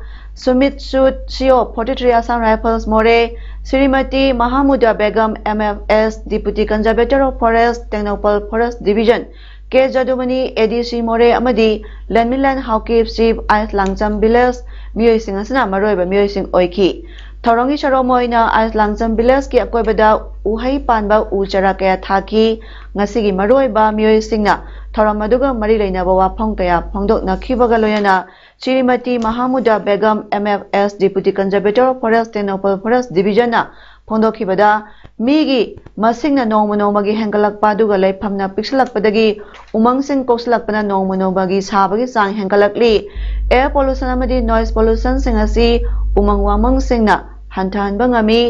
Sumit Sood, C O forty three Assam rifles Moreh, Shrimati Mahamuda Begum, M F S, deputy conservator of forest, Tengnoupal forest division, K Jadumani, A D C Moreh ꯑꯃꯗꯤ ꯂꯟꯃꯤꯂꯟ ꯍꯥꯎꯀꯤꯞ, ꯆꯤꯐ ꯑꯥꯏꯁ ꯂꯥꯡꯆꯝ ꯚꯤꯂꯦꯖ ꯃꯤꯑꯣꯏꯁꯤꯡ ꯑꯁꯤꯅ ꯃꯔꯨꯑꯣꯏꯕ ꯃꯤꯑꯣꯏꯁꯤꯡ ꯑꯣꯏꯈꯤ꯫ ꯊꯧꯔꯝꯒꯤ ꯁꯔꯨꯛ ꯑꯃ ꯑꯣꯏꯅ ꯑꯥꯏꯁ ꯂꯥꯡꯆꯝ ꯚꯤꯂꯦꯖꯀꯤ ꯑꯀꯣꯏꯕꯗ ꯎꯍꯩ ꯄꯥꯟꯕ ꯎ ꯆꯥꯔꯥ ꯀꯌꯥ ꯊꯥꯈꯤ꯫ ꯉꯁꯤꯒꯤ ꯃꯔꯨꯑꯣꯏꯕ ꯃꯤꯑꯣꯏꯁꯤꯡꯅ ꯊꯧꯔꯝ ꯑꯗꯨꯒ ꯃꯔꯤ ꯂꯩꯅꯕ ꯋꯥꯐꯝ ꯀꯌꯥ ꯐꯣꯡꯗꯣꯛꯅꯈꯤꯕꯒ ꯂꯣꯏꯅꯅ Shrimati Mahamuda Begum, M F S, deputy conservator of forest, Tengnoupal forest ꯗꯤꯕꯤꯖꯟꯅ ꯐꯣꯡꯗꯣꯛꯈꯤꯕꯗ, ꯃꯤꯒꯤ ꯃꯁꯤꯡꯅ ꯅꯣꯡꯃ ꯅꯣꯡꯃꯒꯤ ꯍꯦꯟꯒꯠꯂꯛꯄ ꯑꯗꯨꯒ ꯂꯩꯐꯝꯅ ꯄꯤꯛꯁꯤꯜꯂꯛꯄꯗꯒꯤ ꯎꯃꯪꯁꯤꯡ ꯀꯣꯛꯁꯤꯜꯂꯛꯄꯅ ꯅꯣꯡꯃ ꯅꯣꯡꯃꯒꯤ ꯁꯥꯕꯒꯤ ꯆꯥꯡ ꯍꯦꯟꯒꯠꯂꯛꯂꯤ꯫ ꯑꯦꯌꯔ ꯄꯣꯂꯨꯁꯟ ꯑꯃꯗꯤ ꯅꯣꯏꯁ ꯄꯣꯂꯨꯁꯟꯁꯤꯡ ꯑꯁꯤ ꯎꯃꯪ ꯋꯥꯃꯪꯁꯤꯡꯅ ꯍꯟꯊꯍꯟꯕ ꯉꯝꯃꯤ꯫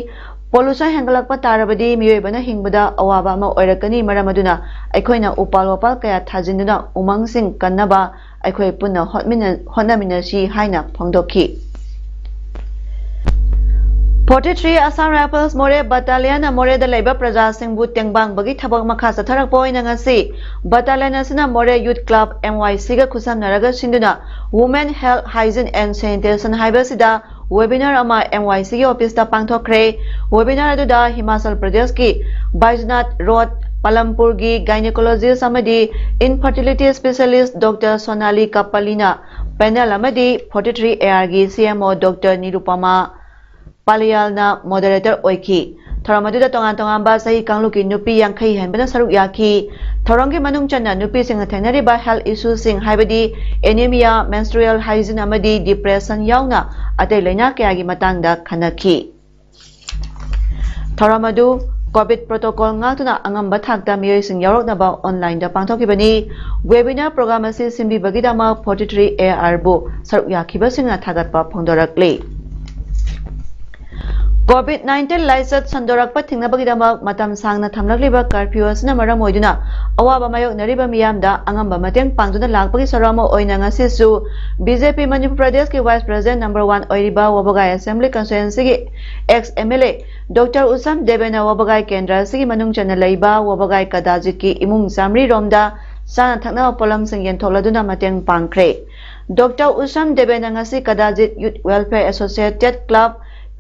ꯄꯣꯂꯨꯁꯟ ꯍꯦꯟꯒꯠꯂꯛꯄ ꯇꯥꯔꯕꯗꯤ ꯃꯤꯑꯣꯏꯕꯅ ꯍꯤꯡꯕꯗ ꯑꯋꯥꯕ ꯑꯃ ꯑꯣꯏꯔꯛꯀꯅꯤ꯫ ꯃꯔꯝ ꯑꯗꯨꯅ ꯑꯩꯈꯣꯏꯅ ꯎꯄꯥꯜ ꯋꯥꯄꯥꯜ ꯀꯌꯥ ꯊꯥꯖꯤꯟꯗꯨꯅ ꯎꯃꯪꯁꯤꯡ ꯀꯟꯅꯕ ꯑꯩꯈꯣꯏ ꯄꯨꯟꯅ ꯍꯣꯠꯃꯤꯟꯅ-, ꯍꯣꯠꯅꯃꯤꯟꯅꯁꯤ ꯍꯥꯏꯅ ꯐꯣꯡꯗꯣꯛꯈꯤ꯫ ꯐꯣꯔꯇꯤ ꯊ꯭ꯔꯤ ꯑꯁꯥꯝ ꯔꯥꯏꯐꯜꯁ ꯃꯣꯔꯦ ꯕꯠꯇꯥꯂꯤꯌꯟꯅ ꯃꯣꯔꯦꯗ ꯂꯩꯕ ꯄ꯭ꯔꯖꯥꯁꯤꯡꯕꯨ ꯇꯦꯡꯕꯥꯡꯕꯒꯤ ꯊꯕꯛ ꯃꯈꯥ ꯆꯠꯊꯔꯛꯄ ꯑꯣꯏꯅ ꯉꯁꯤ ꯕꯠꯇꯥꯂꯤꯌꯟ ꯑꯁꯤꯅ ꯃꯣꯔꯦ ꯌꯨꯠ ꯀ꯭ꯂꯕ, ꯑꯦꯝ ꯋꯥꯏ ꯁꯤꯒ ꯈꯨꯠꯁꯝꯅꯔꯒ ꯁꯤꯟꯗꯨꯅ Women Health, Hygiene and Sanitation ꯍꯥꯏꯕꯁꯤꯗ ꯋꯦꯕꯤꯅꯥꯔ ꯑꯃ ꯑꯦꯝ ꯋꯥꯏ ꯁꯤꯒꯤ ꯑꯣꯐꯤꯁꯇ ꯄꯥꯡꯊꯣꯛꯈ꯭ꯔꯦ꯫ ꯋꯦꯕꯤꯅꯥꯔ ꯑꯗꯨꯗ ꯍꯤꯃꯥꯆꯜ ꯄ꯭ꯔꯗꯦꯁꯀꯤ ꯕꯥꯏꯖꯅꯥꯊ ꯔꯣꯗ, ꯄꯥꯂꯝꯄꯨꯔꯒꯤ ꯒꯥꯏꯅꯤꯀꯣꯂꯣꯖꯤꯁ ꯑꯃꯗꯤ ꯏꯟꯐꯔꯇꯤꯂꯤꯇꯤ ꯁ꯭ꯄꯦꯁꯤꯌꯦꯂꯤꯁ ꯗꯣꯛꯇꯔ ꯁꯣꯅꯥꯂꯤ ꯀꯄꯂꯤꯅ ꯄꯦꯅꯦꯜ ꯑꯃꯗꯤ ꯐꯣꯔꯇꯤ ꯊ꯭ꯔꯤ ꯑꯦ ꯑꯥꯔꯒꯤ ꯁꯤ M O doctor Nirupama ꯄꯥꯂꯤꯌꯥꯜꯅ moderator ꯑꯣꯏꯈꯤ꯫ ꯊꯧꯔꯝ ꯑꯗꯨꯗ ꯇꯣꯉꯥꯟ ꯇꯣꯉꯥꯟꯕ ꯆꯍꯤ ꯀꯥꯡꯂꯨꯞꯀꯤ ꯅꯨꯄꯤ ꯌꯥꯡꯈꯩ ꯍꯦꯟꯕꯅ ꯁꯔꯨꯛ ꯌꯥꯈꯤ꯫ ꯊꯧꯔꯝꯒꯤ ꯃꯅꯨꯡ ꯆꯟꯅ ꯅꯨꯄꯤꯁꯤꯡꯅ ꯊꯦꯡꯅꯔꯤꯕ health issueꯁꯤꯡ, ꯍꯥꯏꯕꯗꯤ anemia, menstrual hygiene ꯑꯃꯗꯤ depression ꯌꯥꯎꯅ ꯑꯇꯩ ꯂꯥꯏꯅꯥ ꯀꯌꯥꯒꯤ ꯃꯇꯥꯡꯗ ꯈꯟꯅꯈꯤ꯫ ꯊꯧꯔꯝ ꯑꯗꯨ COVID protocol ꯉꯥꯛꯇꯨꯅ ꯑꯉꯝꯕ ꯊꯥꯛꯇ ꯃꯤꯑꯣꯏꯁꯤꯡ ꯌꯥꯎꯔꯛꯅꯕ onlineꯗ ꯄꯥꯡꯊꯣꯛꯈꯤꯕꯅꯤ꯫ Webinar program ꯑꯁꯤ ꯁꯤꯟꯕꯤꯕꯒꯤꯗꯃꯛ forty three ARꯕꯨ ꯁꯔꯨꯛ ꯌꯥꯈꯤꯕꯁꯤꯡꯅ ꯊꯥꯒꯠꯄ ꯐꯣꯡꯗꯣꯔꯛꯂꯤ꯫ COVID nineteen ꯂꯥꯏꯆꯠ ꯁꯟꯗꯣꯔꯛꯄ ꯊꯤꯡꯅꯕꯒꯤꯗꯃꯛ ꯃꯇꯝ ꯁꯥꯡꯅ ꯊꯝꯂꯛꯂꯤꯕ curfew ꯑꯁꯤꯅ ꯃꯔꯝ ꯑꯣꯏꯗꯨꯅ ꯑꯋꯥꯕ ꯃꯥꯌꯣꯛꯅꯔꯤꯕ ꯃꯤꯌꯥꯝꯗ ꯑꯉꯝꯕ ꯃꯇꯦꯡ ꯄꯥꯡꯗꯨꯅ ꯂꯥꯛꯄꯒꯤ ꯁꯔꯨꯛ ꯑꯃ ꯑꯣꯏꯅ ꯉꯁꯤꯁꯨ BJP ꯃꯅꯤꯄꯨꯔ ꯄ꯭ꯔꯗꯦꯁꯀꯤ vice president number one ꯑꯣꯏꯔꯤꯕ ꯋꯥꯕꯒꯥꯏ assembly constituencyꯒꯤ ex MLA Doctor ꯎꯁꯝ ꯗꯦꯕꯦꯅ ꯋꯥꯕꯒꯥꯏ ꯀꯦꯟꯗ꯭ꯔ ꯑꯁꯤꯒꯤ ꯃꯅꯨꯡ ꯆꯟꯅ ꯂꯩꯕ ꯋꯥꯕꯒꯥꯏ ꯀꯗꯥꯖꯤꯠꯀꯤ ꯏꯃꯨꯡ ꯆꯥꯃꯔꯤ ꯔꯣꯝꯗ ꯆꯥꯅ ꯊꯛꯅꯕ ꯄꯣꯠꯂꯝꯁꯤꯡ ꯌꯦꯟꯊꯣꯛꯂꯗꯨꯅ ꯃꯇꯦꯡ ꯄꯥꯡꯈ꯭ꯔꯦ꯫ Doctor ꯎꯁꯝ ꯗꯦꯕꯦꯅ ꯉꯁꯤ ꯀꯗꯥꯖꯤꯠ Youth Welfare Associated Club,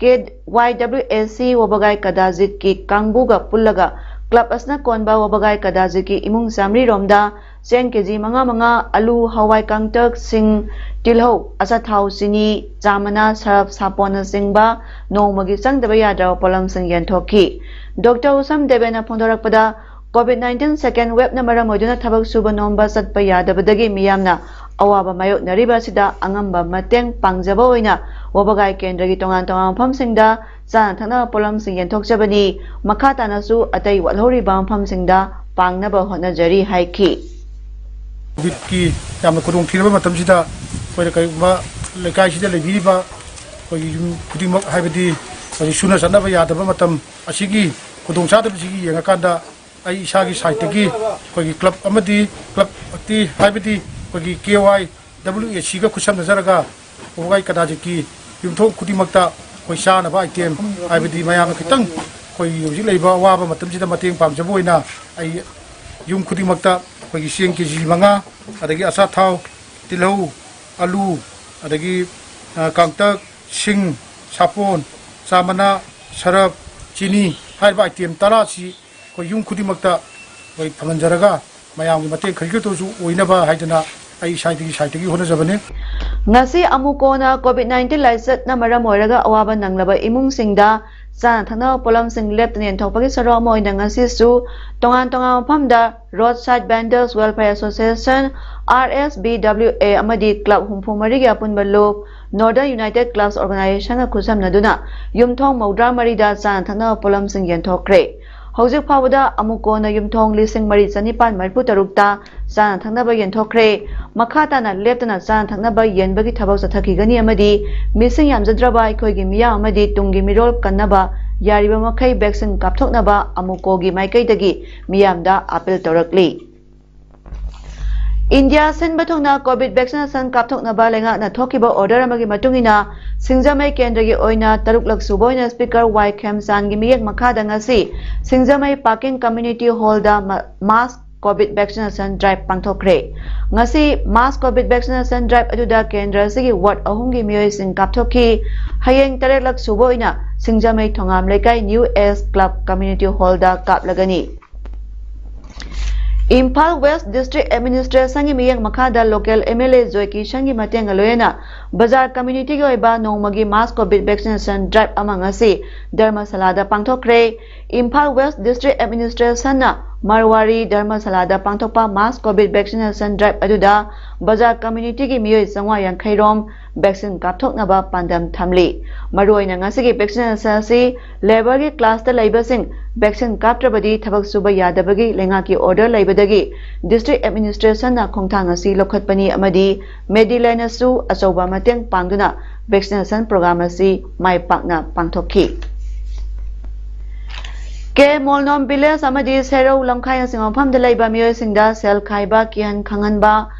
KYWAC, ꯋꯥꯕꯒꯥꯏ ꯀꯗꯥꯖꯤꯠꯀꯤ ꯀꯥꯡꯕꯨꯒ ꯄꯨꯜꯂꯒ club ꯑꯁꯤꯅ ꯀꯣꯟꯕ ꯋꯥꯕꯒꯥꯏ ꯀꯗꯥꯖꯤꯠꯀꯤ ꯏꯃꯨꯡ ꯆꯥꯃꯔꯤ ꯔꯣꯝꯗ ꯆꯦꯡ KG ꯃꯉꯥ ꯃꯉꯥ, ꯑꯂꯨ, ꯍꯋꯥꯏ ꯀꯥꯡꯇꯛ, ꯁꯤꯡ, ꯇꯤꯜꯍꯧ, ꯑꯆꯥꯊꯥꯎ, ꯆꯤꯅꯤ, ꯆꯥꯃꯅꯥ, ꯁꯔꯞ, ꯁꯥꯄꯣꯟꯅꯆꯤꯡꯕ ꯅꯣꯡꯃꯒꯤ ꯆꯪꯗꯕ ꯌꯥꯗ꯭ꯔꯕ ꯄꯣꯠꯂꯝꯁꯤꯡ ꯌꯦꯟꯊꯣꯛꯈꯤ꯫ Doctor ꯎꯁꯝ ꯗꯦꯕꯦꯅ ꯐꯣꯡꯗꯣꯔꯛꯄꯗ, COVID nineteen second waveꯅ ꯃꯔꯝ ꯑꯣꯏꯗꯨꯅ ꯊꯕꯛ ꯁꯨꯕ ꯅꯣꯝꯕ ꯆꯠꯄ ꯌꯥꯗꯕꯗꯒꯤ ꯃꯤꯌꯥꯝꯅ ꯑꯋꯥꯕ ꯃꯥꯌꯣꯛꯅꯔꯤꯕ ꯑꯁꯤꯗ ꯑꯉꯝꯕ ꯃꯇꯦꯡ ꯄꯥꯡꯖꯕ ꯑꯣꯏꯅ ꯋꯥꯕꯒꯥꯏ ꯀꯦꯟꯗ꯭ꯔꯒꯤ ꯇꯣꯉꯥꯟ ꯇꯣꯉꯥꯟꯕ ꯃꯐꯝꯁꯤꯡꯗ ꯆꯥꯅ ꯊꯛꯅꯕ ꯄꯣꯠꯂꯝꯁꯤꯡ ꯌꯦꯟꯊꯣꯛꯆꯕꯅꯤ꯫ ꯃꯈꯥ ꯇꯥꯅꯁꯨ ꯑꯇꯩ ꯋꯥꯠꯍꯧꯔꯤꯕ ꯃꯐꯝꯁꯤꯡꯗ ꯄꯥꯡꯅꯕ ꯍꯣꯠꯅꯖꯔꯤ ꯍꯥꯏꯈꯤ꯫ ꯀꯣꯚꯤꯗꯀꯤ ꯌꯥꯝꯅ ꯈꯨꯗꯣꯡꯊꯤꯔꯕ ꯃꯇꯝꯁꯤꯗ ꯑꯩꯈꯣꯏꯅ ꯀꯔꯤꯒꯨꯝꯕ ꯂꯩꯀꯥꯏꯁꯤꯗ ꯂꯩꯕꯤꯔꯤꯕ ꯑꯩꯈꯣꯏꯒꯤ ꯌꯨꯝ ꯈꯨꯗꯤꯡꯃꯛ, ꯍꯥꯏꯕꯗꯤ ꯍꯧꯖꯤꯛ ꯁꯨꯅ ꯆꯠꯅꯕ ꯌꯥꯗꯕ ꯃꯇꯝ ꯑꯁꯤꯒꯤ ꯈꯨꯗꯣꯡꯆꯥꯗꯕꯁꯤꯒꯤ ꯌꯦꯡꯉꯀꯥꯟꯗ ꯑꯩ ꯏꯁꯥꯒꯤ ꯁꯥꯏꯠꯇꯒꯤ ꯑꯩꯈꯣꯏꯒꯤ ꯀ꯭ꯂꯕ ꯑꯃꯗꯤ ꯀ꯭ꯂꯕꯇꯤ ꯍꯥꯏꯕꯗꯤ ꯑꯩꯈꯣꯏꯒꯤ KYWACꯒ ꯈꯨꯠꯁꯝꯅꯖꯔꯒ ꯋꯥꯕꯒꯥꯏ ꯀꯗꯥꯖꯤꯠꯀꯤ ꯌꯨꯝꯊꯣꯡ ꯈꯨꯗꯤꯡꯃꯛꯇ ꯑꯩꯈꯣꯏ ꯆꯥꯅꯕ item ꯍꯥꯏꯕꯗꯤ ꯃꯌꯥꯝꯅ ꯈꯤꯇꯪ ꯑꯩꯈꯣꯏꯒꯤ ꯍꯧꯖꯤꯛ ꯂꯩꯔꯤꯕ ꯑꯋꯥꯕ ꯃꯇꯝꯁꯤꯗ ꯃꯇꯦꯡ ꯄꯥꯡꯖꯕ ꯑꯣꯏꯅ ꯑꯩ ꯌꯨꯝ ꯈꯨꯗꯤꯡꯃꯛꯇ ꯑꯩꯈꯣꯏꯒꯤ ꯆꯦꯡ KG ꯃꯉꯥ, ꯑꯗꯒꯤ ꯑꯆꯥꯊꯥꯎ, ꯇꯤꯜꯍꯧ, ꯑꯂꯨ, ꯑꯗꯒꯤ ꯑ, ꯀꯥꯡꯇꯛ, ꯁꯤꯡ, ꯁꯥꯄꯣꯟ, ꯆꯥꯃꯅꯥ, ꯁꯔꯞ, ꯆꯤꯅꯤ ꯍꯥꯏꯔꯤꯕ item ꯇꯔꯥꯁꯤ ꯑꯩꯈꯣꯏ ꯌꯨꯝ ꯈꯨꯗꯤꯡꯃꯛꯇ ꯑꯩꯈꯣꯏ ꯐꯪꯍꯟꯖꯔꯒ ꯃꯌꯥꯝꯒꯤ ꯃꯇꯦꯡ ꯈꯖꯤꯛꯇꯁꯨ ꯑꯣꯏꯅꯕ ꯍꯥꯏꯗꯅ ꯑꯩ ꯏꯁꯥꯒꯤ ꯁꯥꯏꯠꯇꯒꯤ ꯍꯣꯠꯅꯖꯕꯅꯤ꯫ ꯉꯁꯤ ꯑꯃꯨꯛ ꯀꯣꯟꯅ COVID nineteen ꯂꯥꯏꯆꯠꯅ ꯃꯔꯝ ꯑꯣꯏꯔꯒ ꯑꯋꯥꯕ ꯅꯪꯂꯕ ꯏꯃꯨꯡꯁꯤꯡꯗ ꯆꯥꯅ ꯊꯛꯅꯕ ꯄꯣꯠꯂꯝꯁꯤꯡ ꯂꯦꯞꯇꯅ ꯌꯦꯟꯊꯣꯛꯄꯒꯤ ꯁꯔꯨꯛ ꯑꯃ ꯑꯣꯏꯅ ꯉꯁꯤꯁꯨ ꯇꯣꯉꯥꯟ ꯇꯣꯉꯥꯟꯕ ꯃꯐꯝꯗ Roadside Vendors Welfare Association, R S B W A, ꯑꯃꯗꯤ club ꯍꯨꯝꯐꯨ ꯃꯔꯤꯒꯤ ꯑꯄꯨꯟꯕ ꯂꯨꯞ Northern United Clubs Organizationꯒ ꯈꯨꯠꯁꯝꯅꯗꯨꯅ ꯌꯨꯝꯊꯣꯡ ꯃꯧꯗ꯭ꯔꯥ ꯃꯔꯤꯗ ꯆꯥꯅ ꯊꯛꯅꯕ ꯄꯣꯠꯂꯝꯁꯤꯡ ꯌꯦꯟꯊꯣꯛꯈ꯭ꯔꯦ꯫ ꯍꯧꯖꯤꯛ ꯐꯥꯎꯕꯗ ꯑꯃꯨꯛ ꯀꯣꯟꯅ ꯌꯨꯝꯊꯣꯡ ꯂꯤꯁꯤꯡ ꯃꯔꯤ ꯆꯅꯤꯄꯥꯟ ꯃꯔꯤꯐꯨ ꯇꯔꯨꯛꯇ ꯆꯥꯅ ꯊꯛꯅꯕ ꯌꯦꯟꯊꯣꯛꯈ꯭ꯔꯦ꯫ ꯃꯈꯥ ꯇꯥꯅ ꯂꯦꯞꯇꯅ ꯆꯥꯅ ꯊꯛꯅꯕ ꯌꯦꯟꯕꯒꯤ ꯊꯕꯛ ꯆꯠꯊꯈꯤꯒꯅꯤ ꯑꯃꯗꯤ ꯃꯤꯁꯤꯡ ꯌꯥꯝꯖꯗ꯭ꯔꯕ ꯑꯩꯈꯣꯏꯒꯤ ꯃꯤꯌꯥꯝ ꯑꯃꯗꯤ ꯇꯨꯡꯒꯤ ꯃꯤꯔꯣꯜ ꯀꯟꯅꯕ ꯌꯥꯔꯤꯕ ꯃꯈꯩ vaccine ꯀꯥꯞꯊꯣꯛꯅꯕ ꯑꯃꯨꯛ ꯀꯣꯒꯤ ꯃꯥꯏꯀꯩꯗꯒꯤ ꯃꯤꯌꯥꯝꯗ appeal ꯇꯧꯔꯛꯂꯤ꯫ ꯏꯟꯗꯤꯌꯥ ꯁꯤꯟꯕ ꯊꯨꯡꯅ COVID vaccination ꯀꯥꯞꯊꯣꯛꯅꯕ ꯂꯩꯉꯥꯛꯅ ꯊꯣꯛꯈꯤꯕ order ꯑꯃꯒꯤ ꯃꯇꯨꯡ ꯏꯟꯅ, ꯁꯤꯡꯖꯃꯩ ꯀꯦꯟꯗ꯭ꯔꯒꯤ ꯑꯣꯏꯅ ꯇꯔꯨꯛꯂꯛ ꯁꯨꯕ ꯑꯣꯏꯅ Speaker ꯋꯥꯏ ꯈꯦꯝꯆꯥꯟꯒꯤ ꯃꯤꯠꯌꯦꯡ ꯃꯈꯥꯗ ꯉꯁꯤ ꯁꯤꯡꯖꯃꯩ ꯄꯥꯀꯤꯡ Community Hallꯗ ꯃ-, mass COVID vaccination drive ꯄꯥꯡꯊꯣꯛꯈ꯭ꯔꯦ꯫ ꯉꯁꯤ mass COVID vaccination drive ꯑꯗꯨꯗ ꯀꯦꯟꯗ꯭ꯔ ꯑꯁꯤꯒꯤ ward ꯑꯍꯨꯝꯒꯤ ꯃꯤꯑꯣꯏꯁꯤꯡ ꯀꯥꯞꯊꯣꯛꯈꯤ꯫ ꯍꯌꯦꯡ ꯇꯔꯦꯠꯂꯛ ꯁꯨꯕ ꯑꯣꯏꯅ ꯁꯤꯡꯖꯃꯩ ꯊꯣꯉꯥꯝ ꯂꯩꯀꯥꯏ New Age Club Community Hallꯗ ꯀꯥꯞꯂꯒꯅꯤ꯫ Imphal West District Administrationꯒꯤ ꯃꯤꯠꯌꯦꯡ ꯃꯈꯥꯗ local MLA ꯖꯣꯏ ꯀꯤꯁꯟꯒꯤ ꯃꯇꯦꯡꯒ ꯂꯣꯏꯅꯅ ꯕꯖꯥꯔ communityꯒꯤ ꯑꯣꯏꯕ ꯅꯣꯡꯃꯒꯤ mass COVID vaccination drive ꯑꯃ ꯉꯁꯤ ꯙꯔꯃꯁꯥꯂꯥꯗ ꯄꯥꯡꯊꯣꯛꯈ꯭ꯔꯦ꯫ ꯏꯝꯐꯥꯜ West District Administrationꯅ ꯃꯔꯋꯥꯔꯤ ꯙꯔꯃꯁꯥꯂꯥꯗ ꯄꯥꯡꯊꯣꯛꯄ mass COVID vaccination drive ꯑꯗꯨꯗ ꯕꯖꯥꯔ communityꯒꯤ ꯃꯤꯑꯣꯏ ꯆꯥꯝꯃꯉꯥ ꯌꯥꯡꯈꯩ ꯔꯣꯝ vaccine ꯀꯥꯞꯊꯣꯛꯅꯕ ꯄꯥꯟꯗꯝ ꯊꯝꯂꯤ꯫ ꯃꯔꯨꯑꯣꯏꯅ ꯉꯁꯤꯒꯤ vaccination ꯑꯁꯤ labourꯒꯤ classꯇ ꯂꯩꯕꯁꯤꯡ vaccine ꯀꯥꯞꯇ꯭ꯔꯕꯗꯤ ꯊꯕꯛ ꯁꯨꯕ ꯌꯥꯗꯕꯒꯤ ꯂꯩꯉꯥꯛꯀꯤ order ꯂꯩꯕꯗꯒꯤ district administrationꯅ ꯈꯣꯡꯊꯥꯡ ꯑꯁꯤ ꯂꯧꯈꯠꯄꯅꯤ ꯑꯃꯗꯤ Medilendꯅꯁꯨ ꯑꯆꯧꯕ ꯃꯇꯦꯡ ꯄꯥꯡꯗꯨꯅ vaccination program ꯑꯁꯤ ꯃꯥꯏ ꯄꯥꯛꯅ ꯄꯥꯡꯊꯣꯛꯈꯤ꯫ ꯀꯦ ꯃꯣꯜꯅꯣꯝ village ꯑꯃꯗꯤ ꯁꯦꯔꯧ ꯂꯝꯈꯥꯏꯅꯆꯤꯡꯕ ꯃꯐꯝꯗ ꯂꯩꯕ ꯃꯤꯑꯣꯏꯁꯤꯡꯗ ꯁꯦꯜ ꯈꯥꯏꯕ, ꯀꯤꯍꯟ ꯈꯪꯍꯟꯕ,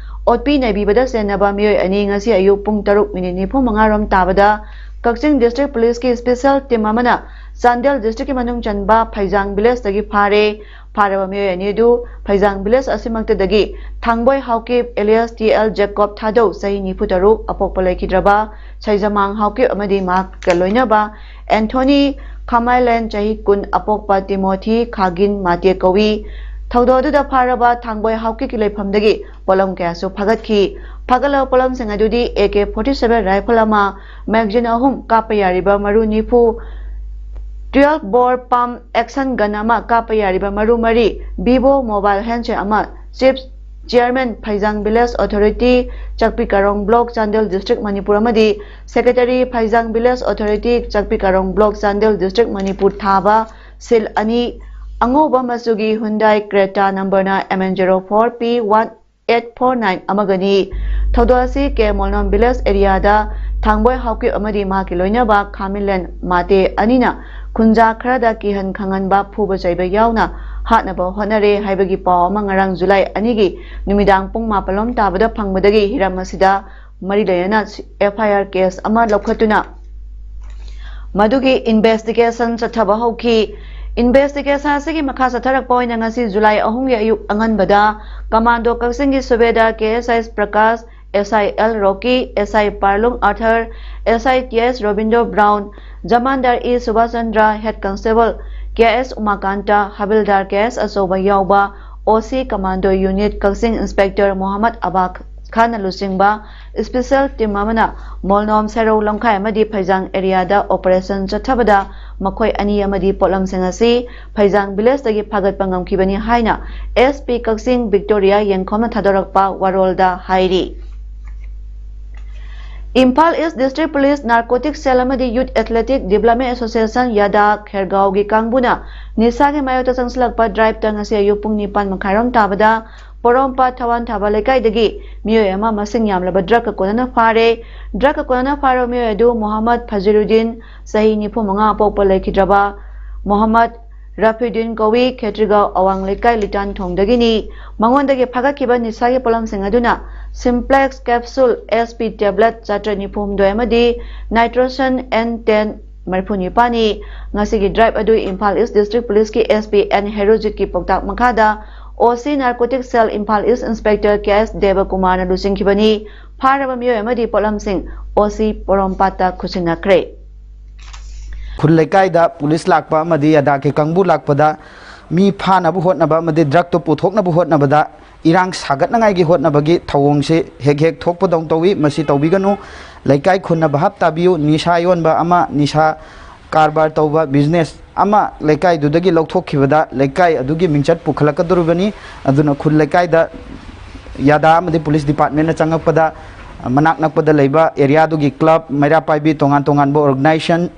ꯑꯣꯠꯄꯤ ꯅꯩꯕꯤꯕꯗ ꯆꯦꯟꯅꯕ ꯃꯤꯑꯣꯏ ꯑꯅꯤ ꯉꯁꯤ ꯑꯌꯨꯛ ꯄꯨꯡ ꯇꯔꯨꯛ ꯃꯤꯅꯤꯠ ꯅꯤꯐꯨ ꯃꯉꯥ ꯔꯣꯝ ꯇꯥꯕꯗ ꯀꯛꯆꯤꯡ district policeꯀꯤ special team ꯑꯃꯅ ꯆꯥꯟꯗꯦꯜ districtꯀꯤ ꯃꯅꯨꯡ ꯆꯟꯕ ꯐꯩꯖꯥꯡ villageꯇꯒꯤ ꯐꯥꯔꯦ꯫ ꯐꯥꯔꯕ ꯃꯤꯑꯣꯏ ꯑꯅꯤ ꯑꯗꯨ ꯐꯩꯖꯥꯡ village ꯑꯁꯤꯃꯛꯇꯗꯒꯤ ꯊꯥꯡꯕꯣꯏ Haokip alias T L Jacob ꯊꯥꯗꯧ, ꯆꯍꯤ ꯅꯤꯐꯨ ꯇꯔꯨꯛ, ꯑꯄꯣꯛꯄ ꯂꯩꯈꯤꯗ꯭ꯔꯕ ꯁꯩꯖꯃꯥꯡ ꯍꯥꯎꯀꯤꯞ ꯑꯃꯗꯤ ꯃꯍꯥꯛꯀ ꯂꯣꯏꯅꯕ ꯑꯦꯟꯊꯣꯅꯤ ꯈꯥꯃꯥꯏꯂꯦꯟ, ꯆꯍꯤ ꯀꯨꯟ, ꯑꯄꯣꯛꯄ ꯇꯤꯃꯣꯊꯤ ꯈꯥꯒꯤꯟ ꯃꯥꯇꯦ ꯀꯧꯏ꯫ ꯊꯧꯗꯣꯛ ꯑꯗꯨꯗ ꯐꯥꯔꯕ ꯊꯥꯡꯕꯣꯏ ꯍꯥꯎꯀꯤꯞꯀꯤ ꯂꯩꯐꯝꯗꯒꯤ ꯄꯣꯠꯂꯝ ꯀꯌꯥꯁꯨ ꯐꯥꯒꯠꯈꯤ꯫ ꯐꯥꯒꯠꯂꯕ ꯄꯣꯠꯂꯝꯁꯤꯡ ꯑꯗꯨꯗꯤ A K forty seven rifle ꯑꯃ, magazine ꯑꯍꯨꯝ, ꯀꯥꯞꯄ ꯌꯥꯔꯤꯕ ꯃꯔꯨ ꯅꯤꯐꯨ, twelve bore pump action gun ꯑꯃ ꯀꯥꯞꯄ ꯌꯥꯔꯤꯕ ꯃꯔꯨ ꯃꯔꯤ, Vivo mobile handset ꯑꯃ, Chief Chairman, ꯐꯩꯖꯥꯡ Village Authority, ꯆꯥꯛꯄꯤ ꯀꯥꯔꯣꯡ Block, ꯆꯥꯟꯗꯦꯜ District, ꯃꯅꯤꯄꯨꯔ ꯑꯃꯗꯤ Secretary, ꯐꯩꯖꯥꯡ Village Authority, ꯆꯥꯛꯄꯤ ꯀꯥꯔꯣꯡ Block, ꯆꯥꯟꯗꯦꯜ District, ꯃꯅꯤꯄꯨꯔ ꯊꯥꯕ seal ꯑꯅꯤ, ꯑꯉꯧꯕ ꯃꯆꯨꯒꯤ Hyundai Creta number ꯅ M N zero four P one eight four nine ꯑꯃꯒꯅꯤ꯫ ꯊꯧꯗꯣꯛ ꯑꯁꯤ ꯀꯦ ꯃꯣꯜꯅꯣꯝ Village area ꯗ ꯊꯥꯡꯕꯣꯏ ꯍꯥꯎꯀꯤꯞ ꯑꯃꯗꯤ ꯃꯍꯥꯛꯀꯤ ꯂꯣꯏꯅꯕ ꯈꯥꯃꯤꯂꯦꯟ ꯃꯥꯇꯦ ꯑꯅꯤꯅ ꯈꯨꯟꯖꯥ ꯈꯔꯗ ꯀꯤꯍꯟ ꯈꯪꯍꯟꯕ, ꯐꯨꯕ ꯆꯩꯕ ꯌꯥꯎꯅ ꯍꯥꯠꯅꯕ ꯍꯣꯠꯅꯔꯦ ꯍꯥꯏꯕꯒꯤ ꯄꯥꯎ ꯑꯃ ꯉꯔꯥꯡ ꯖꯨꯂꯥꯏ ꯑꯅꯤꯒꯤ ꯅꯨꯃꯤꯗꯥꯡ ꯄꯨꯡ ꯃꯥꯄꯜ ꯂꯣꯝ ꯇꯥꯕꯗ ꯐꯪꯕꯗꯒꯤ ꯍꯤꯔꯝ ꯑꯁꯤꯗ ꯃꯔꯤ ꯂꯩꯅꯅ F I R case ꯑꯃ ꯂꯧꯈꯠꯇꯨꯅ ꯃꯗꯨꯒꯤ investigation ꯆꯠꯊꯕ ꯍꯧꯈꯤ꯫ Investigation ꯑꯁꯤꯒꯤ ꯃꯈꯥ ꯆꯠꯊꯔꯛꯄ ꯑꯣꯏꯅ ꯉꯁꯤ ꯖꯨꯂꯥꯏ ꯑꯍꯨꯝꯒꯤ ꯑꯌꯨꯛ ꯑꯉꯟꯕꯗ ꯀꯃꯥꯟꯗꯣ ꯀꯛꯆꯤꯡꯒꯤ ꯁꯨꯕꯦꯗꯥꯔ ꯀꯦ ꯑꯦꯁ ꯑꯥꯏ ꯄ꯭ꯔꯀꯥꯁ, ꯑꯦꯁ ꯑꯥꯏ ꯑꯦꯜ ꯔꯣꯀꯤ, ꯑꯦꯁ ꯑꯥꯏ ꯄꯥꯔꯂꯨꯡ ꯑꯥꯔꯊꯔ, ꯑꯦꯁ ꯑꯥꯏ ꯇꯤ ꯑꯦꯁ Robindro brown, ꯖꯃꯥꯟꯗꯥꯔ E Subhas Chandra, Head Constable ꯀꯦ ꯑꯦꯁ ꯎꯃꯥꯀꯥꯟꯇ, ꯍꯕꯤꯜꯗꯥꯔ ꯀꯦ ꯑꯦꯁ ꯑꯆꯧꯕ ꯌꯥꯎꯕ, ꯑꯣ ꯁꯤ ꯀꯃꯥꯟꯗꯣ ꯌꯨꯅꯤꯠ ꯀꯛꯆꯤꯡ ꯏꯟꯁꯄꯦꯛꯇꯔ ꯃꯣꯍꯝꯃꯗ ꯑꯕꯥ ꯈꯥꯟꯅ ꯂꯨꯆꯤꯡꯕ special team ꯑꯃꯅ ꯃꯣꯜꯅꯣꯝ, ꯁꯦꯔꯧ ꯂꯝꯈꯥꯏ ꯑꯃꯗꯤ ꯐꯩꯖꯥꯡ area ꯗ operation ꯆꯠꯊꯕꯗ ꯃꯈꯣꯏ ꯑꯅꯤ ꯑꯃꯗꯤ ꯄꯣꯠꯂꯝꯁꯤꯡ ꯑꯁꯤ ꯐꯩꯖꯥꯡ village ꯇꯒꯤ ꯐꯥꯒꯠꯄ ꯉꯝꯈꯤꯕꯅꯤ ꯍꯥꯏꯅ S P ꯀꯛꯆꯤꯡ ꯕꯤꯛꯇꯣꯔꯤꯌꯥ ꯌꯦꯡꯈꯣꯝꯅ ꯊꯥꯗꯣꯔꯛꯄ ꯋꯥꯔꯣꯜꯗ ꯍꯥꯏꯔꯤ꯫ Imphal East District Police Narcotic Cell ꯑꯃꯗꯤ Youth Athletic Development Association, ꯌꯥꯗꯥ, ꯈꯦꯔꯒꯥꯎꯒꯤ ꯀꯥꯡꯕꯨꯅ ꯅꯤꯁꯥꯒꯤ ꯃꯥꯌꯣꯛꯇ ꯆꯪꯁꯤꯜꯂꯛꯄ drive ꯇ ꯉꯁꯤ ꯑꯌꯨꯛ ꯄꯨꯡ ꯅꯤꯄꯥꯟ ꯃꯈꯥꯏꯔꯣꯝ ꯇꯥꯕꯗ ꯄꯣꯔꯣꯝꯄꯥꯠ ꯊꯋꯥꯟ ꯊꯥꯕ ꯂꯩꯀꯥꯏꯗꯒꯤ ꯃꯤꯑꯣꯏ ꯑꯃ ꯃꯁꯤꯡ ꯌꯥꯝꯂꯕ drug ꯀ ꯀꯣꯟꯅꯅ ꯐꯥꯔꯦ꯫ Drug ꯀ ꯀꯣꯟꯅꯅ ꯐꯥꯔꯕ ꯃꯤꯑꯣꯏ ꯑꯗꯨ ꯃꯣꯍꯝꯃꯗ ꯐꯖꯤꯔꯨꯗꯤꯟ, ꯆꯍꯤ ꯅꯤꯐꯨ ꯃꯉꯥ, ꯑꯄꯣꯛꯄ ꯂꯩꯈꯤꯗ꯭ꯔꯕ ꯃꯣꯍꯝꯃꯗ ꯔꯐꯤꯗꯤꯟ ꯀꯧꯏ, ꯈꯦꯇ꯭ꯔꯤꯒꯥꯎ ꯑꯋꯥꯡ ꯂꯩꯀꯥꯏ ꯂꯤꯇꯥꯟ ꯊꯣꯡꯗꯒꯤꯅꯤ꯫ ꯃꯉꯣꯟꯗꯒꯤ ꯐꯥꯒꯠꯈꯤꯕ ꯅꯤꯁꯥꯒꯤ ꯄꯣꯠꯂꯝꯁꯤꯡ ꯑꯗꯨꯅ Simplex capsule, S P tablet ꯆꯥꯇ꯭ꯔꯦꯠ ꯅꯤꯐꯨ ꯍꯨꯝꯗꯣꯏ ꯑꯃꯗꯤ Nitroson N ten ꯃꯔꯤꯐꯨ ꯅꯤꯄꯥꯟꯅꯤ꯫ ꯉꯁꯤꯒꯤ drive ꯑꯗꯨ ꯏꯝꯐꯥꯜ East District Police ꯀꯤ S P N ꯍꯦꯔꯣꯖꯤꯠꯀꯤ ꯄꯥꯎꯇꯥꯛ ꯃꯈꯥꯗ O C Narcotic Cell Imphal East Inspector K S ꯗꯦꯕꯀꯨꯃꯥꯔꯅ ꯂꯨꯆꯤꯡꯈꯤꯕꯅꯤ꯫ ꯐꯥꯔꯕ ꯃꯤꯑꯣꯏ ꯑꯃꯗꯤ ꯄꯣꯠꯂꯝꯁꯤꯡ O C ꯄꯣꯔꯣꯝꯄꯥꯠꯇ ꯈꯨꯠꯁꯤꯟꯅꯈ꯭ꯔꯦ꯫ ꯈꯨꯜ ꯂꯩꯀꯥꯏꯗ ꯄꯨꯂꯤꯁ ꯂꯥꯛꯄ ꯑꯃꯗꯤ ꯌꯥꯗꯥꯒꯤ ꯀꯥꯡꯕꯨ ꯂꯥꯛꯄꯗ ꯃꯤ ꯐꯥꯅꯕ ꯍꯣꯠꯅꯕ ꯑꯃꯗꯤ drug ꯇꯨ ꯄꯨꯊꯣꯛꯅꯕ ꯍꯣꯠꯅꯕꯗ ꯏꯔꯥꯡ ꯁꯥꯒꯠꯅꯉꯥꯏꯒꯤ ꯍꯣꯠꯅꯕꯒꯤ ꯊꯧꯑꯣꯡꯁꯤ ꯍꯦꯛ ꯍꯦꯛ ꯊꯣꯛꯄꯗꯧ ꯇꯧꯏ꯫ ꯃꯁꯤ ꯇꯧꯕꯤꯒꯅꯨ꯫ ꯂꯩꯀꯥꯏ ꯈꯨꯟꯅ ꯚꯥꯞ ꯇꯥꯕꯤꯌꯨ꯫ ꯅꯤꯁꯥ ꯌꯣꯟꯕ ꯑꯃ, ꯅꯤꯁꯥ ꯀꯔꯕꯥꯔ ꯇꯧꯕ ꯕꯤꯖꯤꯅꯦꯁ ꯑꯃ ꯂꯩꯀꯥꯏꯗꯨꯗꯒꯤ ꯂꯧꯊꯣꯛꯈꯤꯕꯗ ꯂꯩꯀꯥꯏ ꯑꯗꯨꯒꯤ ꯃꯤꯡꯆꯠ ꯄꯨꯈꯠꯂꯛꯀꯗꯧꯔꯤꯕꯅꯤ꯫ ꯑꯗꯨꯅ ꯈꯨꯜ ꯂꯩꯀꯥꯏꯗ ꯌꯥꯗꯥ ꯑꯃꯗꯤ ꯄꯨꯂꯤꯁ ꯗꯤꯄꯥꯔꯠꯃꯦꯟꯅ ꯆꯪꯉꯛꯄꯗ, ꯃꯅꯥꯛ ꯅꯛꯄꯗ ꯂꯩꯕ ꯑꯦꯔꯤꯌꯥꯗꯨꯒꯤ ꯀ꯭ꯂꯕ, ꯃꯩꯔꯥ ꯄꯥꯏꯕꯤ, ꯇꯣꯉꯥꯟ ꯇꯣꯉꯥꯟꯕ ꯑꯣꯔꯒꯅꯥꯏꯖꯦꯁꯟ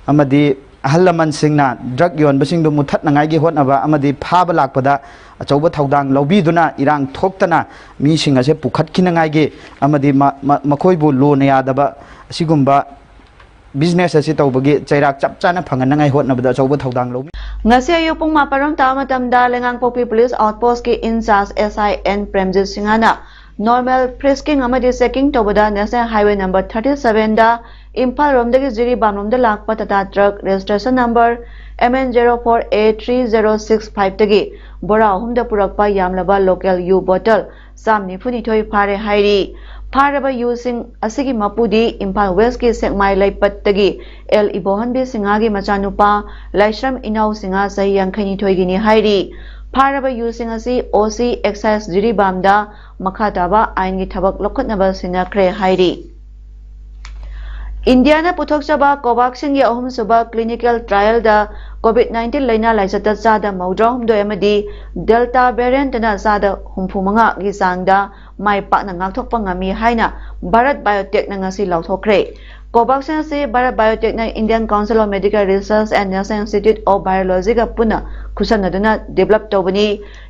ꯑꯃꯗꯤ ꯑꯍꯜ ꯂꯃꯟꯁꯤꯡꯅ ꯗ꯭ꯔꯒ ꯌꯣꯟꯕꯁꯤꯡꯗꯨ ꯃꯨꯠꯊꯠꯅꯉꯥꯏꯒꯤ ꯍꯣꯠꯅꯕ ꯑꯃꯗꯤ ꯐꯥꯕ ꯂꯥꯛꯄꯗ ꯑꯆꯧꯕ ꯊꯧꯗꯥꯡ ꯂꯧꯕꯤꯗꯨꯅ ꯏꯔꯥꯡ ꯊꯣꯛꯇꯅ ꯃꯤꯁꯤꯡ ꯑꯁꯦ ꯄꯨꯈꯠꯈꯤꯅꯉꯥꯏꯒꯤ ꯑꯃꯗꯤ ꯃ-, ꯃ-, ꯃꯈꯣꯏꯕꯨ ꯂꯣꯅ ꯌꯥꯗꯕ ꯑꯁꯤꯒꯨꯝꯕ ꯕꯤꯖꯤꯅꯦꯁ ꯑꯁꯤ ꯇꯧꯕꯒꯤ ꯆꯩꯔꯥꯛ ꯆꯞ ꯆꯥꯅ ꯐꯪꯍꯟꯅꯉꯥꯏ ꯍꯣꯠꯅꯕꯗ ꯑꯆꯧꯕ ꯊꯧꯗꯥꯡ ꯂꯧꯃꯤ꯫ ꯉꯁꯤ ꯑꯌꯨꯛ ꯄꯨꯡ ꯃꯥꯄꯟ ꯔꯣꯝ ꯇꯥꯕ ꯃꯇꯝꯗ ꯂꯩꯉꯥꯡꯄꯣꯛꯄꯤ ꯄꯨꯂꯤꯁ ꯑꯥꯎꯠꯄꯣꯁꯀꯤ in charge S I N Premjit ꯁꯤꯡꯍꯅ ꯅꯣꯔꯃꯦꯜ ꯐ꯭ꯔꯤꯁꯀꯤꯡ ꯑꯃꯗꯤ ꯆꯦꯀꯤꯡ ꯇꯧꯕꯗ National Highway number thirty seven ꯗ ꯏꯝꯐꯥꯜ ꯔꯣꯝꯗꯒꯤ ꯖꯤꯔꯤꯕꯥꯝ ꯔꯣꯝꯗ ꯂꯥꯛꯄ Tata truck registration number M N zero four A three zero six five ꯇꯒꯤ ꯕꯣꯔꯥ ꯑꯍꯨꯝꯗ ꯄꯨꯔꯛꯄ ꯌꯥꯝꯂꯕ ꯂꯣꯀꯦꯜ ꯌꯨ ꯕꯣꯇꯜ ꯆꯥꯝ ꯅꯤꯐꯨ ꯅꯤꯊꯣꯏ ꯐꯥꯔꯦ ꯍꯥꯏꯔꯤ꯫ ꯐꯥꯔꯕ ꯌꯨꯁꯤꯡ ꯑꯁꯤꯒꯤ ꯃꯄꯨꯗꯤ ꯏꯝꯐꯥꯜ ꯋꯦꯁꯀꯤ ꯁꯦꯛꯃꯥꯏ ꯂꯩꯄꯠꯇꯒꯤ ꯑꯦꯜ ꯏꯕꯣꯍꯟꯕꯤ ꯁꯤꯡꯍꯒꯤ ꯃꯆꯥꯅꯨꯄꯥ ꯂꯥꯏꯁ꯭ꯔꯝ ꯏꯅꯥꯎ ꯁꯤꯡꯍ ꯆꯍꯤ ꯌꯥꯡꯈꯩ ꯅꯤꯊꯣꯏꯒꯤꯅꯤ ꯍꯥꯏꯔꯤ꯫ ꯐꯥꯔꯕ ꯌꯨꯁꯤꯡ ꯑꯁꯤ O C Excise ꯖꯤꯔꯤꯕꯥꯝꯗ ꯃꯈꯥ ꯇꯥꯕ ꯑꯥꯏꯟꯒꯤ ꯊꯕꯛ ꯂꯧꯈꯠꯅꯕ ꯁꯤꯟꯅꯈ꯭ꯔꯦ ꯍꯥꯏꯔꯤ꯫ ꯏꯟꯗꯤꯌꯥꯅ ꯄꯨꯊꯣꯛꯆꯕ ꯀꯣꯚꯥꯛꯁꯤꯟꯒꯤ ꯑꯍꯨꯝꯁꯨꯕ clinical trial ꯗ COVID nineteen ꯂꯥꯏꯅꯥ ꯂꯥꯏꯆꯠꯇ ꯆꯥꯗ ꯃꯧꯗ꯭ꯔꯥ ꯍꯨꯝꯗꯣꯏ ꯑꯃꯗꯤ Delta variant ꯅ ꯆꯥꯗ ꯍꯨꯝꯐꯨ ꯃꯉꯥꯒꯤ ꯆꯥꯡꯗ ꯃꯥꯏ ꯄꯥꯛꯅ ꯉꯥꯛꯊꯣꯛꯄ ꯉꯝꯃꯤ ꯍꯥꯏꯅ ꯚꯥꯔꯠ ꯕꯥꯏꯑꯣꯇꯦꯛꯅ ꯉꯁꯤ ꯂꯥꯎꯊꯣꯛꯈ꯭ꯔꯦ꯫ ꯀꯣꯚꯥꯛꯁꯤꯟ ꯑꯁꯤ Bharat ꯕꯥꯏꯑꯣꯇꯦꯛꯅ Indian Council of Medical Research and National Institute of Virology ꯒ ꯄꯨꯟꯅ ꯈꯨꯠꯁꯝꯅꯗꯨꯅ develop ꯇꯧꯕꯅꯤ꯫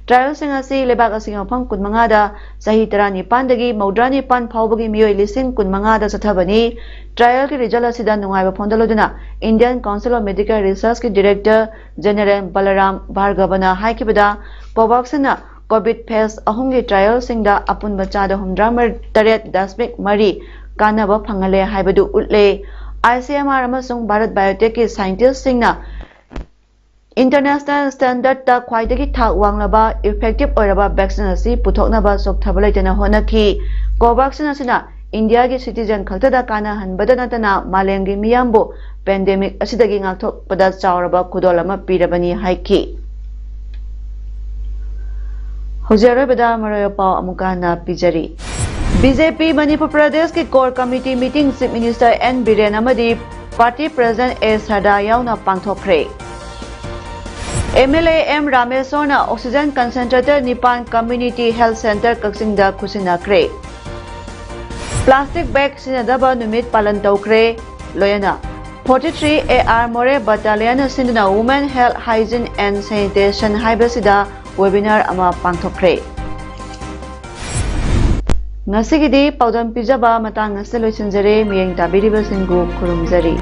Trial ꯁꯤꯡ ꯑꯁꯤ ꯂꯩꯕꯥꯛ ꯑꯁꯤꯒꯤ ꯃꯐꯝ ꯀꯨꯟꯃꯉꯥꯗ ꯆꯍꯤ ꯇꯔꯥꯅꯤꯄꯥꯟꯗꯒꯤ ꯃꯧꯗ꯭ꯔꯥꯅꯤꯄꯥꯟ ꯐꯥꯎꯕꯒꯤ ꯃꯤꯑꯣꯏ ꯂꯤꯁꯤꯡ ꯀꯨꯟꯃꯉꯥꯗ ꯆꯠꯊꯕꯅꯤ꯫ Trial ꯒꯤ result ꯑꯁꯤꯗ ꯅꯨꯡꯉꯥꯏꯕ ꯐꯣꯡꯗꯣꯛꯂꯗꯨꯅ Indian Council of Medical Research ꯀꯤ Director General ꯕꯂꯔꯥꯝ ꯚꯥꯔꯒꯕꯅ ꯍꯥꯏꯈꯤꯕꯗ, ꯀꯣꯚꯥꯛꯁꯤꯟꯅ COVID phase ꯑꯍꯨꯝꯒꯤ trial ꯁꯤꯡꯗ ꯑꯄꯨꯟꯕ ꯆꯥꯗ ꯍꯨꯝꯗ꯭ꯔꯥ ꯇꯔꯦꯠ ꯗꯁꯃꯤꯛ ꯃꯔꯤ ꯀꯥꯟꯅꯕ ꯐꯪꯍꯜꯂꯦ ꯍꯥꯏꯕꯗꯨ ꯎꯠꯂꯦ꯫ I C M R ꯑꯃꯁꯨꯡ ꯚꯥꯔꯠ ꯕꯥꯏꯑꯣꯇꯦꯛꯀꯤ scientist ꯁꯤꯡꯅ international standard ꯇ ꯈ꯭ꯋꯥꯏꯗꯒꯤ ꯊꯥꯛ ꯋꯥꯡꯂꯕ effective ꯑꯣꯏꯔꯕ vaccine ꯑꯁꯤ ꯄꯨꯊꯣꯛꯅꯕ ꯆꯣꯛꯊꯕ ꯂꯩꯇꯅ ꯍꯣꯠꯅꯈꯤ꯫ ꯀꯣꯚꯥꯛꯁꯤꯟ ꯑꯁꯤꯅ ꯏꯟꯗꯤꯌꯥꯒꯤ citizen ꯈꯛꯇꯗ ꯀꯥꯟꯅꯍꯟꯕꯗ ꯅꯠꯇꯅ ꯃꯥꯂꯦꯝꯒꯤ ꯃꯤꯌꯥꯝꯕꯨ pandemic ꯑꯁꯤꯗꯒꯤ ꯉꯥꯛꯊꯣꯛꯄꯗ ꯆꯥꯎꯔꯕ ꯈꯨꯗꯣꯜ ꯑꯃ ꯄꯤꯔꯕꯅꯤ ꯍꯥꯏꯈꯤ꯫ ꯍꯧꯖꯤꯛ ꯑꯔꯣꯏꯕꯗ ꯃꯔꯨꯑꯣꯏꯕ ꯄꯥꯎ ꯑꯃꯨꯛꯀ ꯍꯟꯅ ꯄꯤꯖꯔꯤ꯫ B J P ꯃꯅꯤꯄꯨꯔ ꯄ꯭ꯔꯗꯦꯁꯀꯤ core committee meeting Chief Minister N Biren ꯑꯃꯗꯤ Party President A ꯁꯔꯗꯥ ꯌꯥꯎꯅ ꯄꯥꯡꯊꯣꯛꯈ꯭ꯔꯦ꯫ M L A M ꯔꯥꯃꯦꯁꯣꯔꯅ oxygen concentrator ꯅꯤꯄꯥꯟ Community Health Centre ꯀꯛꯆꯤꯡꯗ ꯈꯨꯠꯁꯤꯟꯅꯈ꯭ꯔꯦ꯫ Plastic bag ꯁꯤꯖꯤꯟꯅꯗꯕ ꯅꯨꯃꯤꯠ ꯄꯥꯂꯟ ꯇꯧꯈ꯭ꯔꯦ꯫ ꯂꯣꯏꯅꯅ forty three A R More Battalion ꯁꯤꯟꯗꯨꯅ Women Health, Hygiene and Sanitation ꯍꯥꯏꯕꯁꯤꯗ webinar ꯑꯃ ꯄꯥꯡꯊꯣꯛꯈ꯭ꯔꯦ꯫ ꯉꯁꯤꯒꯤꯗꯤ ꯄꯥꯎꯗꯝ ꯄꯤꯖꯕ ꯃꯇꯥꯡ ꯑꯁꯤꯗ ꯂꯣꯏꯁꯤꯟꯖꯔꯦ꯫ ꯃꯤꯠꯌꯦꯡ ꯇꯥꯕꯤꯔꯤꯕꯁꯤꯡꯕꯨ ꯈꯨꯔꯨꯝꯖꯔꯤ꯫